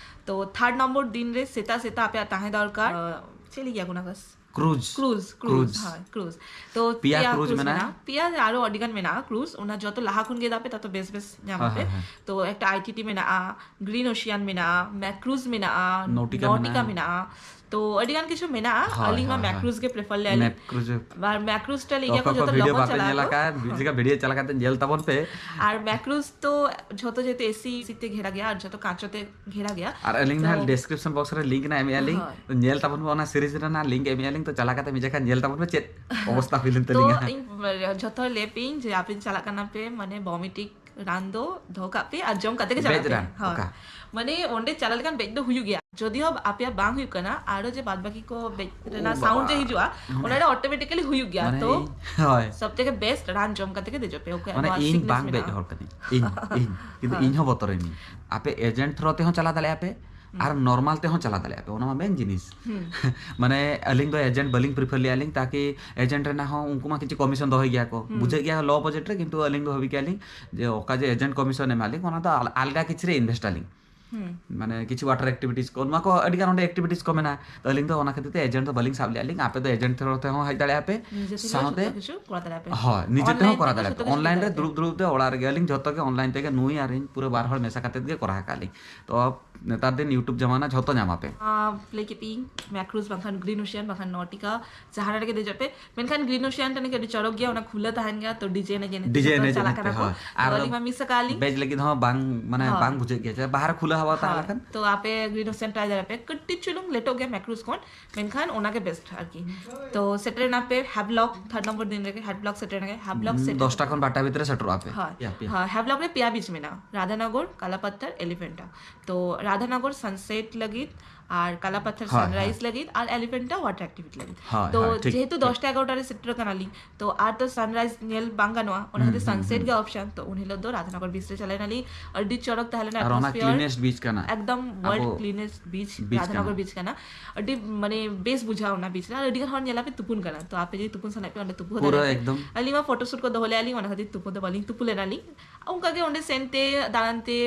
ᱛᱚ ᱛᱷᱟᱨᱰ ᱱᱚᱢᱵᱚᱨ ᱫᱤᱱ ᱨᱮ ᱥᱮᱛᱟᱜ ᱥᱮᱛᱟᱜ ᱟᱯᱮᱭᱟᱜ ᱛᱟᱦᱮᱸ ᱫᱚᱨᱠᱟᱨ ᱟᱸ, ᱪᱮᱫ ᱞᱟᱹᱭ ᱜᱮᱭᱟ ᱠᱚ ᱚᱱᱟ ᱵᱟᱥ? ᱠᱨᱩᱡᱽ᱾ Cruise, cruise, cruise. ᱦᱳᱭ, ᱠᱨᱩᱡᱽ᱾ ᱛᱚ ᱯᱮᱭᱟ ᱠᱨᱩᱡᱽ ᱢᱮᱱᱟᱜᱼᱟ᱾ ᱯᱮᱭᱟ ᱟᱨᱚ ᱟᱹᱰᱤ ᱜᱟᱱ ᱢᱮᱱᱟᱜᱼᱟ ᱠᱨᱩᱡᱽ, ᱚᱱᱟ ᱡᱚᱛᱚ ᱞᱟᱦᱟ ᱠᱷᱚᱱ ᱜᱮ ᱫᱟᱯᱮ ᱛᱚᱛᱚ ᱵᱮᱥ ᱵᱮᱥ ᱧᱟᱢ ᱦᱳᱭ, ᱟᱯᱮ᱾ ᱦᱳᱭ, ᱦᱳᱭ᱾ ᱛᱚ ᱮᱠᱴᱟ ᱟᱭ ᱴᱤ ᱴᱤ ᱢᱮᱱᱟᱜᱼᱟ, ᱜᱨᱤᱱ ᱳᱥᱤᱭᱟᱱ ᱢᱮᱱᱟᱜᱼᱟ, ᱢᱮᱠᱨᱩᱡᱽ ᱢᱮᱱᱟᱜᱼᱟ, ᱱᱚᱴᱤᱠᱟ ᱱᱚᱴᱤᱠᱟ ᱢᱮᱱᱟᱜᱼᱟ᱾ ᱢᱮᱱᱟᱜᱼᱟ᱾ ᱛᱚ ᱟᱹᱰᱤ ᱜᱟᱱ ᱠᱤᱪᱷᱩ ᱢᱮᱱᱟᱜᱼᱟ᱾ ᱦᱳᱭ, ᱟᱹᱞᱤᱧ ᱢᱟ ᱦᱳᱭ, ᱦᱳᱭ᱾ ᱢᱮᱠᱨᱩᱡᱽ ᱜᱮ ᱯᱨᱤᱯᱷᱟᱨ ᱞᱮᱭᱟ ᱞᱤᱧ᱾ ᱢᱮᱠᱨᱩᱡᱽ᱾ ᱟᱨ ᱢᱮᱠᱨᱩᱡᱽ ᱴᱟ ᱞᱟᱹᱭ ᱜᱮᱭᱟ ᱠᱚ ᱚᱠᱚᱭ ᱠᱚ ᱡᱚᱛᱚ ᱵᱷᱤᱰᱤᱭᱳ ᱞᱚᱠᱚ ᱵᱟᱯᱮ ᱪᱟᱞᱟᱜ ᱧᱮᱞ ᱟᱠᱚ᱾ ᱟᱠᱟᱫ, ᱵᱷᱤᱰᱤᱭᱳ ᱪᱟᱞᱟᱣ ᱠᱟᱛᱮ ᱧᱮᱞ ᱛᱟᱵᱚᱱ ᱯᱮ᱾ ᱟᱨ ᱢᱮᱠᱨᱩᱡᱽ ᱛᱚ ᱡᱷᱚᱛᱚ ᱡᱮᱦᱮᱛᱩ ᱮᱥᱤ ᱛᱮ ᱜᱷᱮᱨᱟ ᱜᱮᱭᱟ ᱟᱨ ᱡᱷᱚᱛᱚ ᱠᱟᱸᱪᱚ ᱛᱮ ᱜᱷᱮᱨᱟ ᱜᱮᱭᱟ᱾ ᱟᱨ ᱟᱹᱞᱤᱧ ᱛᱚ ᱱᱟᱦᱟᱜ ᱰᱮᱥᱠᱨᱤᱯᱥᱚᱱ ᱵᱚᱠᱥ ᱨᱮ ᱞᱤᱝᱠ ᱱᱟᱜ ᱮᱢᱮᱜᱼᱟ ᱞᱤᱧ, ᱦᱳᱭ᱾ ᱛᱚ ᱧᱮᱞ ᱛᱟᱵᱚᱱ ᱯᱮ, ᱚᱱᱟ ᱥᱤᱨᱤᱡᱽ ᱨᱮᱱᱟᱜ ᱞᱤᱝᱠ ᱮᱢᱮᱜᱼᱟ ᱞᱤᱧ, ᱛᱚ ᱪᱟᱞᱟᱣ ᱠᱟᱛᱮ ᱢᱤᱫ ᱡᱚᱠᱷᱟ ᱧᱮᱞ ᱛᱟᱵᱚᱱ ᱯᱮ ᱪᱮᱫ ᱚᱵᱚᱥᱛᱟ ᱦᱩᱭ ᱞᱮᱱ ᱛᱚ ᱛᱟᱹᱞᱤᱧᱟ᱾ ᱤᱧ ᱡᱷᱚᱛᱚ ᱦᱚᱲ ᱞᱟᱹᱭ ᱯᱮᱭᱟᱹᱧ ᱡᱮ ᱟᱯᱮ ᱪᱟᱞᱟᱜ ᱠᱟᱱᱟ ᱯᱮ ᱢᱟᱱᱮ ᱵᱚᱢᱤᱴᱤᱠ ᱨᱟᱱ ᱫᱚ ᱫᱚᱦᱚ ᱠᱟᱜ ᱯᱮ ᱟᱨ ᱡᱚᱢ ᱠᱟᱛᱮ ᱜᱮ ᱪᱟᱞᱟᱜ ᱵᱮᱡᱽ ᱯᱮ᱾ ᱨᱟᱱ, ᱦᱳᱭ᱾ ᱚᱠᱟ? ᱢᱟᱱᱮ ᱚᱸᱰᱮ ᱪᱟᱞᱟᱣ ᱞᱮᱠᱷᱟᱱ ᱵᱮᱡᱽ ᱫᱚ ᱦᱩᱭᱩᱜ ᱜᱮᱭᱟ, ᱡᱚᱫᱤ ᱦᱚᱸ ᱟᱯᱮᱭᱟᱜ ᱵᱟᱝ ᱦᱩᱭᱩᱜ ᱠᱟᱱᱟ, ᱟᱨᱚ ᱡᱮ ᱵᱟᱫ ᱵᱟᱹᱠᱤ ᱠᱚ ᱵᱮᱡᱽ ᱳ ᱨᱮᱱᱟᱜ ᱵᱟᱵᱟ᱾ ᱥᱟᱣᱩᱱᱰ ᱡᱮ ᱦᱤᱡᱩᱜᱼᱟ, ᱢᱟᱱᱮ ᱚᱱᱟ ᱨᱮ ᱚᱴᱳᱢᱮᱴᱤᱠᱟᱞᱤ ᱦᱩᱭᱩᱜ ᱜᱮᱭᱟ᱾ ᱢᱟᱱᱮ ᱛᱚ ᱤᱧ, ᱦᱳᱭ᱾ ᱥᱚᱵ ᱛᱷᱮᱠᱮ ᱵᱮᱥᱴ ᱨᱟᱱ ᱡᱚᱢ ᱠᱟᱛᱮ ᱜᱮ ᱫᱮᱡᱚᱜ ᱯᱮ᱾ ᱚᱠᱚᱭᱟᱜ ᱢᱟᱱᱮ ᱱᱚᱣᱟ ᱤᱧ ᱥᱤᱠᱱᱮᱥ ᱵᱟᱝ ᱵᱮᱡᱽ ᱢᱮᱱᱟᱜᱼᱟ᱾ ᱦᱚᱲ ᱠᱟᱹᱱᱟᱹᱧ, ᱤᱧ, ᱤᱧ᱾ ᱠᱤᱱᱛᱩ ᱦᱳᱭ᱾ ᱤᱧ ᱦᱚᱸ ᱵᱚᱛᱚᱨ ᱤᱧ᱾ ᱟᱯᱮ ᱮᱡᱮᱱᱴ ᱛᱷᱨᱳ ᱛᱮᱦᱚᱸ ᱪᱟᱞᱟᱣ ᱫᱟᱲᱮᱭᱟᱜᱼᱟ ᱯᱮ, ᱟᱨ ᱦᱩᱸ᱾ ᱱᱚᱨᱢᱟᱞ ᱛᱮᱦᱚᱸ ᱪᱟᱞᱟᱣ ᱫᱟᱲᱮᱭᱟᱜᱼᱟ ᱯᱮ, ᱚᱱᱟ ᱢᱟ ᱢᱮᱱ ᱡᱤᱱᱤᱥ᱾ ᱦᱩᱸ᱾ ᱢᱟᱱᱮ ᱟᱹᱞᱤᱧ ᱫᱚ ᱮᱡᱮᱱᱴ ᱵᱟᱹᱞᱤᱧ ᱯᱨᱤᱯᱷᱟᱨ ᱞᱮᱜᱼᱟ ᱞᱤᱧ, ᱛᱟᱠᱤ ᱮᱡᱮᱱᱴ ᱨᱮᱱᱟᱜ ᱦᱚᱸ ᱩᱱᱠᱩ ᱢᱟ ᱠᱤᱪᱷᱩ ᱠᱚᱢᱤᱥᱚᱱ ᱫᱚᱦᱚᱭ ᱜᱮᱭᱟ ᱠᱚ, ᱦᱩᱸ᱾ ᱵᱩᱡᱷᱟᱹᱜ ᱜᱮᱭᱟ ᱞᱚ ᱵᱟᱡᱮᱴ ᱨᱮ, ᱠᱤᱱᱛᱩ ᱟᱹᱞᱤᱧ ᱫᱚ ᱵᱷᱟᱵᱤ ᱠᱮᱜᱼᱟ ᱞᱤᱧ ᱡᱮ ᱚᱠᱟ ᱡᱮ ᱮᱡᱮᱱᱴ ᱠᱚᱢᱤᱥᱚᱱ ᱮᱢᱟ ᱞᱤᱧ, ᱚᱱᱟ ᱫᱚ ᱟᱞ-, ᱟᱞᱜᱟ ᱠᱤᱪᱷᱩ ᱨᱮ ᱤᱱᱵᱷᱮᱥᱴ ᱟᱞᱤᱧ᱾ ᱦᱩᱸ᱾ ᱢᱟᱱᱮ ᱠᱤᱪᱷᱩ ᱣᱟᱴᱟᱨ ᱮᱠᱴᱤᱵᱷᱤᱴᱤᱡᱽ ᱠᱚ, ᱱᱚᱣᱟ ᱠᱚ ᱟᱹᱰᱤ ᱜᱟᱱ ᱚᱸᱰᱮ ᱮᱠᱴᱤᱵᱷᱤᱴᱤᱡᱽ ᱠᱚ ᱢᱮᱱᱟᱜᱼᱟ᱾ ᱛᱚ ᱟᱹᱞᱤᱧ ᱫᱚ ᱚᱱᱟ ᱠᱷᱟᱹᱛᱤᱨ ᱛᱮ ᱮᱡᱮᱱᱴ ᱫᱚ ᱵᱟᱹᱞᱤᱧ ᱥᱟᱵ ᱞᱮᱜᱼᱟ ᱞᱤᱧ, ᱟᱯᱮ ᱫᱚ ᱮᱡᱮᱱᱴ ᱛᱷᱨᱳ ᱛᱮᱦᱚᱸ ᱦᱮᱡ ᱫᱟᱲᱮᱭᱟᱜᱼᱟ ᱯᱮ᱾ ᱱᱤᱡᱮ ᱛᱮᱜᱮ ᱥᱟᱶᱛᱮ ᱡᱚᱛᱚ ᱠᱤᱪᱷᱩ ᱠᱚᱨᱟᱣ ᱫᱟᱲᱮᱭᱟᱜᱼᱟ ᱯᱮ᱾ ᱦᱳᱭ, ᱱᱤᱡᱮ ᱚᱱᱞᱟᱭᱤᱱ ᱛᱮᱦᱚᱸ ᱠᱚᱨᱟᱣ ᱛᱮᱜᱮ ᱫᱟᱲᱮᱭᱟᱜᱼᱟ ᱡᱚᱛᱚ ᱯᱮ᱾ ᱠᱤᱪᱷᱩ ᱚᱱᱞᱟᱭᱤᱱ ᱨᱮ ᱠᱚᱨᱟᱣ ᱫᱩᱲᱩᱵ ᱫᱩᱲᱩᱵ ᱛᱮ ᱚᱲᱟᱜ ᱨᱮᱜᱮ ᱟᱹᱞᱤᱧ ᱡᱚᱛᱚ ᱜᱮ ᱚᱱᱞᱟᱭᱤᱱ ᱛᱮᱜᱮ, ᱱᱩᱭ ᱟᱨ ᱤᱧ ᱯᱩᱨᱟᱹ ᱵᱟᱨ ᱦᱚᱲ ᱢᱮᱥᱟ ᱠᱟᱛᱮ ᱜᱮ ᱠᱚᱨᱟᱣ ᱟᱠᱟᱫ ᱞᱤᱧ᱾ ᱛᱚ ᱱᱮᱛᱟᱨ ᱫᱤᱱ YouTube ᱡᱟᱢᱟᱱᱟ, ᱡᱷᱚᱛᱚ ᱧᱟᱢ ᱟᱯᱮ᱾ ᱞᱟᱹᱭ ᱠᱮᱫ ᱯᱮᱭᱟᱹᱧ ᱢᱮᱠᱨᱩᱡᱽ ᱵᱟᱝᱠᱷᱟᱱ ᱜᱨᱤᱱ ᱳᱥᱤᱭᱟᱱ ᱵᱟᱝᱠᱷᱟᱱ ᱱᱚᱴᱤᱠᱟ, ᱡᱟᱦᱟᱸ ᱨᱮᱜᱮ ᱫᱮᱡᱚᱜ ᱯᱮ᱾ ᱢᱮᱱᱠᱷᱟᱱ ᱜᱨᱤᱱ ᱳᱥᱤᱭᱟᱱ ᱴᱟᱜ ᱱᱟᱠᱤ ᱟᱹᱰᱤ ᱪᱚᱨᱚᱠ ᱜᱮᱭᱟ, ᱚᱱᱟ ᱠᱷᱩᱞᱟᱹ ᱛᱟᱦᱮᱱ ᱜᱮᱭᱟ, ᱛᱚ ᱰᱤᱡᱮ ᱮᱱᱮᱡ ᱮᱱᱮᱡ DJ ᱡᱚᱛᱚ ᱮᱱᱮᱡ ᱪᱟᱞᱟᱜ ᱮᱱᱮᱡ ᱠᱟᱱᱟ ᱛᱮ, ᱠᱚ᱾ ᱦᱳᱭ᱾ ᱛᱚ ᱟᱨ ᱟᱹᱞᱤᱧ ᱢᱟ ᱢᱤᱥ ᱟᱠᱟᱫ ᱞᱤᱧ᱾ ᱵᱮᱡᱽ ᱞᱟᱹᱜᱤᱫ ᱦᱚᱸ ᱵᱟᱝ, ᱢᱟᱱᱮ, ᱦᱳᱭ᱾ ᱵᱟᱝ ᱵᱩᱡᱷᱟᱹᱜ ᱜᱮᱭᱟ ᱡᱮ ᱵᱟᱦᱨᱮ ᱠᱷᱩᱞᱟᱹ ᱦᱟᱣᱟ ᱛᱟᱦᱮᱸ ᱦᱳᱭ᱾ ᱞᱮᱠᱷᱟᱱ᱾ ᱛᱚ ᱟᱯᱮ ᱜᱨᱤᱱ ᱳᱥᱤᱭᱟᱱ ᱴᱨᱟᱭ ᱫᱟᱲᱮᱭᱟᱜ ᱯᱮ, ᱠᱟᱹᱴᱤᱡ ᱪᱩᱞᱩᱝ ᱞᱮᱴᱚᱜ ᱜᱮᱭᱟ ᱢᱮᱠᱨᱩᱡᱽ ᱠᱷᱚᱱ, ᱢᱮᱱᱠᱷᱟᱱ ᱚᱱᱟᱜᱮ ᱵᱮᱥᱴ ᱟᱨᱠᱤ᱾ ᱛᱚ ᱥᱮᱴᱮᱨ ᱮᱱᱟ ᱯᱮ ᱦᱮᱵᱞᱚᱠ, ᱛᱷᱟᱨᱰ ᱱᱚᱢᱵᱚᱨ ᱫᱤᱱ ᱨᱮᱜᱮ ᱦᱮᱵᱞᱚᱠ ᱥᱮᱴᱮᱨ ᱮᱱᱟ ᱯᱮ, ᱦᱮᱵᱞᱚᱠ ᱥᱮᱴᱮᱨ ᱫᱚᱥᱴᱟ ᱠᱷᱚᱱ ᱵᱟᱨᱚᱴᱟ ᱵᱷᱤᱛᱨᱤ ᱨᱮ ᱥᱮᱴᱮᱨᱚᱜ ᱟᱯᱮ᱾ ᱦᱳᱭ᱾ ᱯᱮᱭᱟ, ᱯᱮᱭᱟ᱾ ᱦᱳᱭ, ᱦᱮᱵᱞᱚᱠ ᱨᱮ ᱯᱮᱭᱟ ᱵᱤᱪ ᱢᱮᱱᱟᱜᱼᱟ, ᱨᱟᱫᱷᱟᱱᱚᱜᱚᱨ, ᱠᱟᱞᱟᱯᱟᱛᱷᱟᱨ, ᱮᱞᱤᱯᱷᱮᱱᱴᱟ᱾ ᱛᱚ ᱨᱟᱫᱷᱟᱱᱚᱜᱚᱨ ᱥᱟᱱᱥᱮᱴ ᱞᱟᱹᱜᱤᱫ, ᱟᱨ ᱠᱟᱞᱟᱯᱟᱛᱷᱟᱨ ᱦᱳᱭ, ᱥᱟᱱᱨᱟᱭᱤᱡ ᱞᱟᱹᱜᱤᱫ, ᱟᱨ ᱮᱞᱤᱯᱷᱮᱱᱴᱟ ᱣᱟᱴᱟᱨ ᱮᱠᱴᱤᱵᱷᱤᱴᱤ ᱞᱟᱹᱜᱤᱫ᱾ ᱦᱳᱭ, ᱛᱚ ᱦᱳᱭ, ᱴᱷᱤᱠ, ᱡᱮᱦᱮᱛᱩ ᱴᱷᱤᱠ᱾ ᱫᱚᱥᱴᱟ ᱮᱜᱟᱨᱚᱴᱟ ᱨᱮ ᱥᱮᱴᱮᱨ ᱠᱟᱱᱟᱞᱤᱧ, ᱛᱚ ᱟᱨ ᱛᱚ ᱥᱟᱱᱨᱟᱭᱤᱡ ᱧᱮᱞ ᱵᱟᱝ ᱜᱟᱱᱚᱜᱼᱟ, ᱚᱱᱟ ᱠᱷᱟᱹᱛᱤᱨ ᱦᱩᱸ, ᱦᱩᱸ, ᱥᱟᱱᱥᱮᱴ ᱜᱮ ᱚᱯᱥᱚᱱ᱾ ᱛᱚ ᱩᱱ ᱦᱤᱞᱳᱜ ᱫᱚ ᱨᱟᱫᱷᱟᱱᱚᱜᱚᱨ ᱵᱤᱪ ᱨᱮ ᱪᱟᱞᱟᱣ ᱮᱱᱟᱞᱤᱧ, ᱟᱹᱰᱤ ᱪᱚᱨᱚᱠ ᱛᱟᱦᱮᱸ ᱞᱮᱱᱟ ᱟᱨ ᱚᱱᱟ ᱮᱴᱢᱚᱥᱯᱷᱤᱭᱟᱨ᱾ ᱠᱞᱤᱱᱮᱥᱴ ᱵᱤᱪ ᱠᱟᱱᱟ᱾ ᱮᱠᱫᱚᱢ ᱣᱟᱨᱞᱰ ᱟᱵᱚ ᱠᱞᱤᱱᱮᱥᱴ ᱵᱤᱪ ᱵᱤᱪ ᱨᱟᱫᱷᱟᱱᱚᱜᱚᱨ ᱠᱟᱱᱟ᱾ ᱵᱤᱪ ᱠᱟᱱᱟ᱾ ᱟᱹᱰᱤ ᱢᱟᱱᱮ ᱵᱮᱥ ᱵᱩᱡᱷᱟᱹᱣ ᱚᱱᱟ ᱵᱤᱪ ᱨᱮ, ᱟᱨ ᱟᱹᱰᱤ ᱜᱟᱱ ᱦᱚᱲ ᱧᱮᱞ ᱟᱯᱮ ᱛᱩᱯᱩᱱ ᱠᱟᱱᱟ, ᱛᱚ ᱟᱯᱮ ᱡᱩᱫᱤ ᱛᱩᱯᱩᱱ ᱥᱟᱱᱟᱭᱮᱫ ᱯᱮ ᱚᱸᱰᱮ ᱛᱩᱯᱩ ᱦᱚᱸ ᱯᱩᱨᱟᱹ ᱫᱟᱲᱮᱭᱟᱜᱼᱟ ᱯᱮ᱾ ᱮᱠᱫᱚᱢ᱾ ᱟᱹᱞᱤᱧ ᱢᱟ ᱯᱷᱳᱴᱳ ᱥᱩᱴ ᱠᱚ ᱫᱚᱦᱚ ᱞᱮᱫᱼᱟ ᱞᱤᱧ, ᱚᱱᱟ ᱠᱷᱟᱹᱛᱤᱨ ᱛᱩᱯᱩ ᱫᱚ ᱵᱟᱹᱞᱤᱧ ᱛᱩᱯᱩ ᱞᱮᱱᱟ ᱞᱤᱧ᱾ ᱚᱱᱠᱟ ᱜᱮ ᱚᱸᱰᱮ ᱥᱮᱱ ᱛᱮ ᱫᱟᱬᱟᱱ ᱛᱮ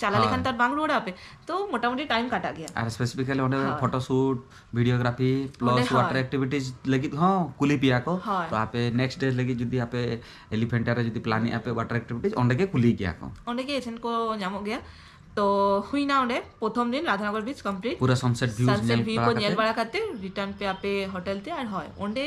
ᱪᱟᱞᱟᱣ ᱦᱳᱭ᱾ ᱞᱮᱠᱷᱟᱱ ᱛᱚ ᱟᱨ ᱵᱟᱝ ᱨᱩᱣᱟᱹᱲᱚᱜᱼᱟ ᱯᱮ, ᱛᱚ ᱢᱚᱴᱟᱢᱩᱴᱤ ᱴᱟᱭᱤᱢ ᱠᱟᱴᱟᱜ ᱜᱮᱭᱟ᱾ ᱟᱨ ᱥᱯᱮᱥᱤᱯᱷᱤᱠᱟᱞᱤ ᱚᱸᱰᱮ ᱦᱳᱭ᱾ ᱯᱷᱳᱴᱳ ᱥᱩᱴ, ᱵᱷᱤᱰᱤᱭᱳᱜᱨᱟᱯᱷᱤ ᱚᱸᱰᱮ ᱯᱞᱟᱥ ᱦᱳᱭ᱾ ᱣᱟᱴᱟᱨ ᱮᱠᱴᱤᱵᱷᱤᱴᱤᱡᱽ ᱞᱟᱹᱜᱤᱫ ᱦᱚᱸ ᱠᱩᱞᱤ ᱯᱮᱭᱟ ᱠᱚ᱾ ᱦᱳᱭ᱾ ᱛᱚ ᱟᱯᱮ ᱱᱮᱠᱥᱴ ᱰᱮ ᱞᱟᱹᱜᱤᱫ ᱡᱩᱫᱤ ᱟᱯᱮ ᱮᱞᱤᱯᱷᱮᱱᱴᱟ ᱨᱮ ᱡᱩᱫᱤ ᱯᱞᱟᱱᱮᱫ ᱟᱯᱮ ᱣᱟᱴᱟᱨ ᱮᱠᱴᱤᱵᱷᱤᱴᱤᱡᱽ, ᱚᱸᱰᱮ ᱜᱮ ᱠᱩᱞᱤ ᱜᱮᱭᱟ ᱠᱚ᱾ ᱚᱸᱰᱮ ᱜᱮ ᱮᱡᱮᱱᱴ ᱠᱚ ᱧᱟᱢᱚᱜ ᱜᱮᱭᱟ᱾ ᱛᱚ ᱦᱩᱭᱱᱟ ᱚᱸᱰᱮ ᱯᱨᱚᱛᱷᱚᱢ ᱫᱤᱱ ᱨᱟᱫᱷᱟᱱᱚᱜᱚᱨ ᱵᱤᱪ ᱠᱚᱢᱯᱞᱤᱴ᱾ ᱯᱩᱨᱟᱹ ᱥᱟᱱᱥᱮᱴ ᱵᱷᱤᱭᱩ ᱥᱟᱱᱥᱮᱴ ᱧᱮᱞ ᱵᱷᱤᱭᱩ ᱵᱟᱲᱟ ᱠᱚ ᱧᱮᱞ ᱠᱟᱛᱮ᱾ ᱵᱟᱲᱟ ᱠᱟᱛᱮ ᱨᱤᱴᱟᱨᱱ ᱯᱮ ᱟᱯᱮ ᱦᱳᱴᱮᱞ ᱛᱮ᱾ ᱟᱨ ᱦᱳᱭ, ᱚᱸᱰᱮ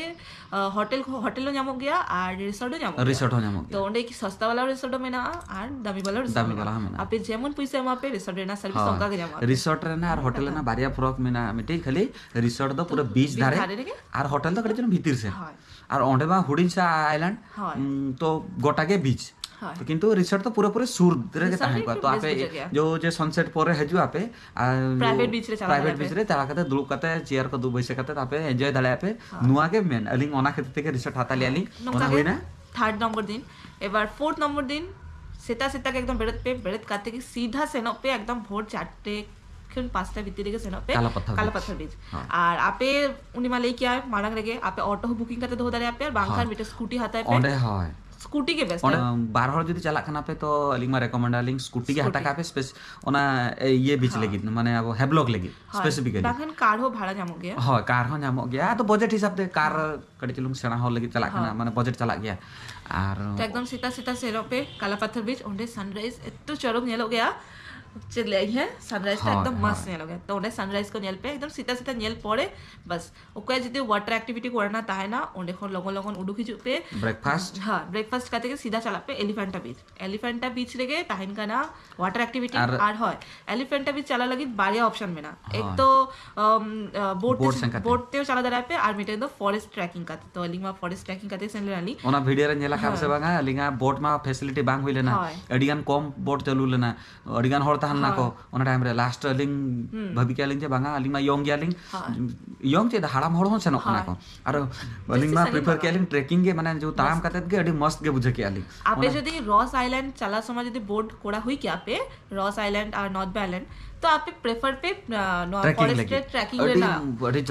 ᱦᱳᱴᱮᱞ ᱦᱚᱸ, ᱦᱳᱴᱮᱞ ᱦᱚᱸ ᱧᱟᱢᱚᱜ ᱜᱮᱭᱟ ᱟᱨ ᱨᱤᱥᱚᱨᱴ ᱦᱚᱸ ᱧᱟᱢᱚᱜ ᱜᱮᱭᱟ᱾ ᱨᱤᱥᱚᱨᱴ ᱦᱚᱸ ᱧᱟᱢᱚᱜ ᱛᱚ ᱜᱮᱭᱟ᱾ ᱚᱸᱰᱮ ᱠᱤ ᱥᱚᱥᱛᱟ ᱵᱟᱞᱟ ᱨᱤᱥᱚᱨᱴ ᱦᱚᱸ ᱢᱮᱱᱟᱜᱼᱟ ᱟᱨ ᱫᱟᱢᱤ ᱵᱟᱞᱟ ᱨᱤᱥᱚᱨᱴ ᱫᱟᱢᱤ ᱢᱮᱱᱟᱜᱼᱟ᱾ ᱵᱟᱞᱟ ᱦᱚᱸ ᱢᱮᱱᱟᱜᱼᱟ᱾ ᱟᱯᱮ ᱡᱮᱢᱚᱱ ᱯᱩᱭᱥᱟᱹ ᱮᱢᱟ ᱯᱮ, ᱨᱤᱥᱚᱨᱴ ᱨᱮᱱᱟᱜ ᱥᱟᱨᱵᱷᱤᱥ ᱦᱳᱭ᱾ ᱚᱱᱠᱟ ᱜᱮ ᱧᱟᱢᱚᱜᱼᱟ᱾ ᱨᱤᱥᱚᱨᱴ ᱨᱮᱱᱟᱜ ᱟᱨ ᱦᱳᱴᱮᱞ ᱨᱮᱱᱟᱜ ᱵᱟᱨᱭᱟ ᱯᱷᱚᱨᱚᱠ ᱢᱮᱱᱟᱜᱼᱟ᱾ ᱢᱤᱫᱴᱤᱡ ᱠᱷᱟᱹᱞᱤ ᱨᱤᱥᱚᱨᱴ ᱫᱚ ᱯᱩᱨᱟᱹ ᱛᱚ ᱵᱤᱪ ᱵᱤᱪ ᱫᱷᱟᱨᱮ, ᱫᱷᱟᱨᱮ ᱨᱮᱜᱮ? ᱟᱨ ᱦᱳᱴᱮᱞ ᱫᱚ ᱠᱟᱹᱴᱤᱡ ᱪᱩᱞᱩᱝ ᱵᱷᱤᱛᱤᱨ ᱥᱮᱫ᱾ ᱦᱳᱭ᱾ ᱟᱨ ᱚᱸᱰᱮ ᱢᱟ ᱦᱩᱰᱤᱧ ᱥᱮ ᱟᱭᱞᱮᱱᱰ, ᱦᱳᱭ᱾ ᱩᱸ, ᱛᱚ ᱜᱚᱴᱟ ᱜᱮ ᱵᱤᱪ᱾ ᱦᱳᱭ᱾ ᱛᱚ ᱠᱤᱱᱛᱩ ᱨᱤᱥᱚᱨᱴ ᱫᱚ ᱯᱩᱨᱟᱹᱯᱩᱨᱤ ᱥᱩᱨ ᱨᱮᱜᱮ ᱨᱤᱥᱚᱨᱴ ᱛᱟᱦᱮᱸ ᱨᱮ ᱠᱚᱜᱼᱟ᱾ ᱮᱠᱴᱩ ᱛᱚ ᱵᱮᱥ ᱟᱯᱮ ᱵᱩᱡᱷᱟᱹᱜ ᱜᱮᱭᱟ᱾ ᱡᱚ ᱡᱮ ᱥᱟᱱᱥᱮᱴ ᱯᱚᱨᱮ ᱦᱤᱡᱩᱜ ᱟᱯᱮ, ᱟᱨ ᱯᱨᱟᱭᱵᱷᱮᱴ ᱵᱤᱪ ᱨᱮ ᱪᱟᱞᱟᱣ ᱯᱨᱟᱭᱵᱷᱮᱴ ᱫᱟᱲᱮᱭᱟᱜᱼᱟ ᱵᱤᱪ ᱨᱮ ᱪᱟᱞᱟᱣ ᱠᱟᱛᱮ ᱫᱩᱲᱩᱵ ᱠᱟᱛᱮ ᱪᱮᱭᱟᱨ ᱠᱚ ᱫᱩ ᱵᱟᱹᱭᱥᱟᱹ ᱠᱟᱛᱮ ᱟᱯᱮ ᱮᱱᱡᱚᱭ ᱫᱟᱲᱮᱭᱟᱜᱼᱟ ᱯᱮ᱾ ᱦᱳᱭ᱾ ᱱᱚᱣᱟ ᱜᱮ ᱢᱮᱱ ᱟᱹᱞᱤᱧ, ᱚᱱᱟ ᱠᱷᱟᱹᱛᱤᱨ ᱛᱮᱜᱮ ᱨᱤᱥᱚᱨᱴ ᱦᱟᱛᱟᱣ ᱞᱮᱜᱼᱟ ᱞᱤᱧ᱾ ᱱᱚᱝᱠᱟ ᱚᱱᱟ ᱜᱮ ᱦᱩᱭᱱᱟ᱾ ᱛᱷᱟᱨᱰ ᱱᱚᱢᱵᱚᱨ ᱫᱤᱱ᱾ ᱮᱵᱟᱨ ᱯᱷᱳᱨᱛᱷ ᱱᱚᱢᱵᱚᱨ ᱫᱤᱱ ᱥᱮᱛᱟᱜ ᱥᱮᱛᱟᱜ ᱜᱮ ᱮᱠᱫᱚᱢ ᱵᱮᱨᱮᱫ ᱯᱮ, ᱵᱮᱨᱮᱫ ᱠᱟᱛᱮ ᱜᱮ ᱥᱤᱫᱷᱟ ᱥᱮᱱᱚᱜ ᱯᱮ ᱮᱠᱫᱚᱢ ᱵᱷᱳᱨ ᱪᱟᱨᱴᱮ ᱠᱷᱚᱱ ᱯᱟᱸᱪᱴᱟ ᱵᱷᱤᱛᱤᱨ ᱨᱮᱜᱮ ᱥᱮᱱᱚᱜ ᱯᱮ ᱠᱟᱞᱟᱯᱟᱛᱷᱟᱨ ᱠᱟᱞᱟᱯᱟᱛᱷᱟᱨ ᱵᱤᱪ᱾ ᱵᱤᱪ᱾ ᱦᱳᱭ᱾ ᱦᱳᱭ᱾ ᱢᱤᱫᱴᱮᱱ ᱥᱠᱩᱴᱤ ᱦᱟᱛᱟᱣ ᱯᱮ᱾ ᱚᱸᱰᱮ ᱦᱳᱭ᱾ ᱥᱠᱩᱴᱤ ᱜᱮ ᱵᱮᱥ᱾ ᱚᱸᱰᱮ ᱵᱟᱨ ᱦᱚᱲ ᱡᱩᱫᱤ ᱪᱟᱞᱟᱜ ᱠᱟᱱᱟ ᱯᱮ, ᱛᱚ ᱟᱹᱞᱤᱧ ᱢᱟ ᱨᱮᱠᱚᱢᱮᱱᱰ ᱟᱞᱤᱧ ᱥᱠᱩᱴᱤ ᱜᱮ ᱦᱟᱛᱟᱣ ᱥᱠᱩᱴᱤ᱾ ᱠᱟᱜ ᱯᱮ, ᱥᱯᱮᱥ ᱚᱱᱟ ᱤᱭᱟᱹ ᱵᱤᱪ ᱦᱳᱭ᱾ ᱞᱟᱹᱜᱤᱫ, ᱢᱟᱱᱮ ᱟᱵᱚ ᱦᱮᱵᱞᱚᱠ ᱞᱟᱹᱜᱤᱫ ᱦᱳᱭ᱾ ᱥᱯᱮᱥᱤᱯᱷᱤᱠᱟᱞᱤ᱾ ᱵᱟᱝᱠᱷᱟᱱ ᱠᱟᱨ ᱦᱚᱸ ᱵᱷᱟᱲᱟ ᱧᱟᱢᱚᱜ ᱜᱮᱭᱟ᱾ ᱦᱳᱭ, ᱠᱟᱨ ᱦᱚᱸ ᱧᱟᱢᱚᱜ ᱜᱮᱭᱟ, ᱟᱫᱚ ᱵᱟᱡᱮᱴ ᱦᱤᱥᱟᱹᱵ ᱛᱮ ᱠᱟᱨ ᱠᱟᱹᱴᱤᱡ ᱪᱩᱞᱩᱝ ᱥᱮᱬᱟ ᱦᱚᱲ ᱞᱟᱹᱜᱤᱫ ᱪᱟᱞᱟᱜ ᱠᱟᱱᱟ, ᱦᱳᱭ᱾ ᱢᱟᱱᱮ ᱵᱟᱡᱮᱴ ᱪᱟᱞᱟᱜ ᱜᱮᱭᱟ᱾ ᱟᱨ ᱛᱚ ᱮᱠᱫᱚᱢ ᱥᱮᱛᱟᱜ ᱥᱮᱛᱟᱜ ᱥᱮᱱᱚᱜ ᱯᱮ ᱠᱟᱞᱟᱯᱟᱛᱷᱟᱨ ᱵᱤᱪ, ᱚᱸᱰᱮ ᱥᱟᱱᱨᱟᱭᱤᱡ ᱮᱛᱚ ᱪᱚᱨᱚᱠ ᱧᱮᱞᱚᱜ ᱜᱮᱭᱟ᱾ ᱪᱮᱫ ᱞᱟᱹᱭ ᱦᱮᱸ ᱥᱟᱱᱨᱟᱭᱤᱡ ᱫᱚ ᱦᱳᱭ, ᱮᱠᱫᱚᱢ ᱢᱟᱥ ᱦᱳᱭ᱾ ᱧᱮᱞᱚᱜ ᱜᱮᱭᱟ᱾ ᱛᱚ ᱚᱸᱰᱮ ᱥᱟᱱᱨᱟᱭᱤᱡ ᱠᱚ ᱧᱮᱞ ᱯᱮ, ᱮᱠᱫᱚᱢ ᱥᱮᱛᱟᱜ ᱥᱮᱛᱟᱜ ᱧᱮᱞ ᱯᱚᱨᱮ ᱵᱟᱥ ᱚᱠᱚᱭᱟᱜ ᱡᱩᱫᱤ ᱣᱟᱴᱟᱨ ᱮᱠᱴᱤᱵᱷᱤᱴᱤ ᱠᱚᱨᱟᱣ ᱨᱮᱱᱟᱜ ᱛᱟᱦᱮᱱᱟ, ᱚᱸᱰᱮ ᱠᱷᱚᱱ ᱞᱚᱜᱚᱱ ᱞᱚᱜᱚᱱ ᱩᱰᱩᱠ ᱦᱤᱡᱩᱜ ᱯᱮ᱾ Breakfast? ᱦᱮᱸ, ᱵᱨᱮᱠᱯᱷᱟᱥᱴ ᱠᱟᱛᱮ ᱜᱮ ᱥᱤᱫᱷᱟ ᱪᱟᱞᱟᱜ ᱯᱮ ᱮᱞᱤᱯᱷᱮᱱᱴᱟ ᱵᱤᱪ᱾ ᱮᱞᱤᱯᱷᱮᱱᱴᱟ ᱵᱤᱪ ᱨᱮᱜᱮ ᱛᱟᱦᱮᱱ ᱠᱟᱱᱟ ᱣᱟᱴᱟᱨ ᱮᱠᱴᱤᱵᱷᱤᱴᱤ᱾ ᱟᱨ ᱟᱨ ᱦᱳᱭ, ᱮᱞᱤᱯᱷᱮᱱᱴᱟ ᱵᱤᱪ ᱪᱟᱞᱟᱜ ᱞᱟᱹᱜᱤᱫ ᱵᱟᱨᱭᱟ ᱚᱯᱥᱚᱱ ᱢᱮᱱᱟᱜᱼᱟ᱾ ᱮᱠ ᱦᱳᱭ᱾ ᱛᱚ ᱵᱳᱴ ᱵᱳᱴ ᱛᱮ ᱥᱮᱱ ᱠᱟᱛᱮ᱾ ᱵᱳᱴ ᱛᱮ ᱪᱟᱞᱟᱣ ᱫᱟᱲᱮᱭᱟᱜᱼᱟ ᱯᱮ, ᱟᱨ ᱢᱤᱫᱴᱮᱱ ᱫᱚ ᱯᱷᱚᱨᱮᱥᱴ ᱴᱨᱮᱠᱤᱝ ᱠᱟᱛᱮ᱾ ᱛᱚ ᱟᱹᱞᱤᱧ ᱢᱟ ᱯᱷᱚᱨᱮᱥᱴ ᱴᱨᱮᱠᱤᱝ ᱠᱟᱛᱮ ᱥᱮᱱ ᱞᱮᱱᱟᱞᱤᱧ᱾ ᱚᱱᱟ ᱵᱷᱤᱰᱤᱭᱳ ᱨᱮ ᱧᱮᱞ ᱟᱠᱟᱫ ᱯᱮ ᱥᱮ ᱵᱟᱝᱟ? ᱟᱹᱞᱤᱧᱟᱜ ᱵᱳᱴ ᱢᱟ ᱯᱷᱮᱥᱤᱞᱤᱴᱤ ᱵᱟᱝ ᱦᱩᱭ ᱞᱮᱱᱟ᱾ ᱦᱳᱭ᱾ ᱟᱹᱰᱤ ᱜᱟᱱ ᱠᱚᱢ ᱵᱳᱴ ᱪᱟᱹᱞᱩ ᱞᱮᱱᱟ, ᱟᱹᱰᱤ ᱜᱟᱱ ᱦᱚᱲ ᱛᱟᱦᱮᱸ ᱞᱮᱱᱟ ᱠᱚ᱾ ᱚᱱᱟ ᱴᱟᱭᱤᱢ ᱨᱮ ᱞᱟᱥᱴ ᱟᱹᱞᱤᱧ ᱵᱷᱟᱹᱵᱤ ᱠᱮᱫᱼᱟ ᱞᱤᱧ ᱡᱮ ᱵᱟᱝᱟ, ᱟᱹᱞᱤᱧ ᱢᱟ ᱭᱚᱝ ᱜᱮᱭᱟᱞᱤᱧ᱾ ᱭᱚᱝ ᱪᱮᱫ, ᱦᱟᱲᱟᱢ ᱦᱚᱲ ᱦᱚᱸ ᱥᱮᱱᱚᱜ ᱠᱟᱱᱟ ᱠᱚ᱾ ᱟᱨ ᱟᱹᱞᱤᱧ ᱢᱟ ᱯᱨᱤᱯᱷᱟᱨ ᱠᱮᱫᱼᱟ ᱞᱤᱧ ᱴᱨᱮᱠᱤᱝ ᱜᱮ, ᱢᱟᱱᱮ ᱡᱮ ᱛᱟᱲᱟᱢ ᱠᱟᱛᱮᱫ ᱜᱮ ᱟᱹᱰᱤ ᱢᱚᱥᱛ ᱜᱮ ᱵᱩᱡᱷᱟᱹᱣ ᱠᱮᱫᱼᱟ ᱞᱤᱧ᱾ ᱟᱯᱮ ᱡᱩᱫᱤ ᱨᱚᱥ ᱟᱭᱞᱮᱱᱰ ᱪᱟᱞᱟᱜ ᱥᱚᱢᱚᱭ ᱡᱩᱫᱤ ᱵᱳᱴ ᱠᱚᱨᱟᱣ ᱦᱩᱭ ᱠᱮᱭᱟ ᱯᱮ, ᱨᱚᱥ ᱟᱭᱞᱮᱱᱰ ᱟᱨ ᱱᱚᱨᱛᱷ ᱵᱮ ᱟᱭᱞᱮᱱᱰ, ᱛᱚ ᱟᱯᱮ ᱯᱨᱤᱯᱷᱟᱨ ᱯᱮ ᱱᱚᱣᱟ ᱴᱨᱮᱠᱤᱝ ᱯᱷᱚᱨᱮᱥᱴ ᱨᱮ ᱞᱟᱹᱜᱤᱫ ᱴᱨᱮᱠᱤᱝ ᱟᱹᱰᱤ ᱨᱮᱱᱟᱜ᱾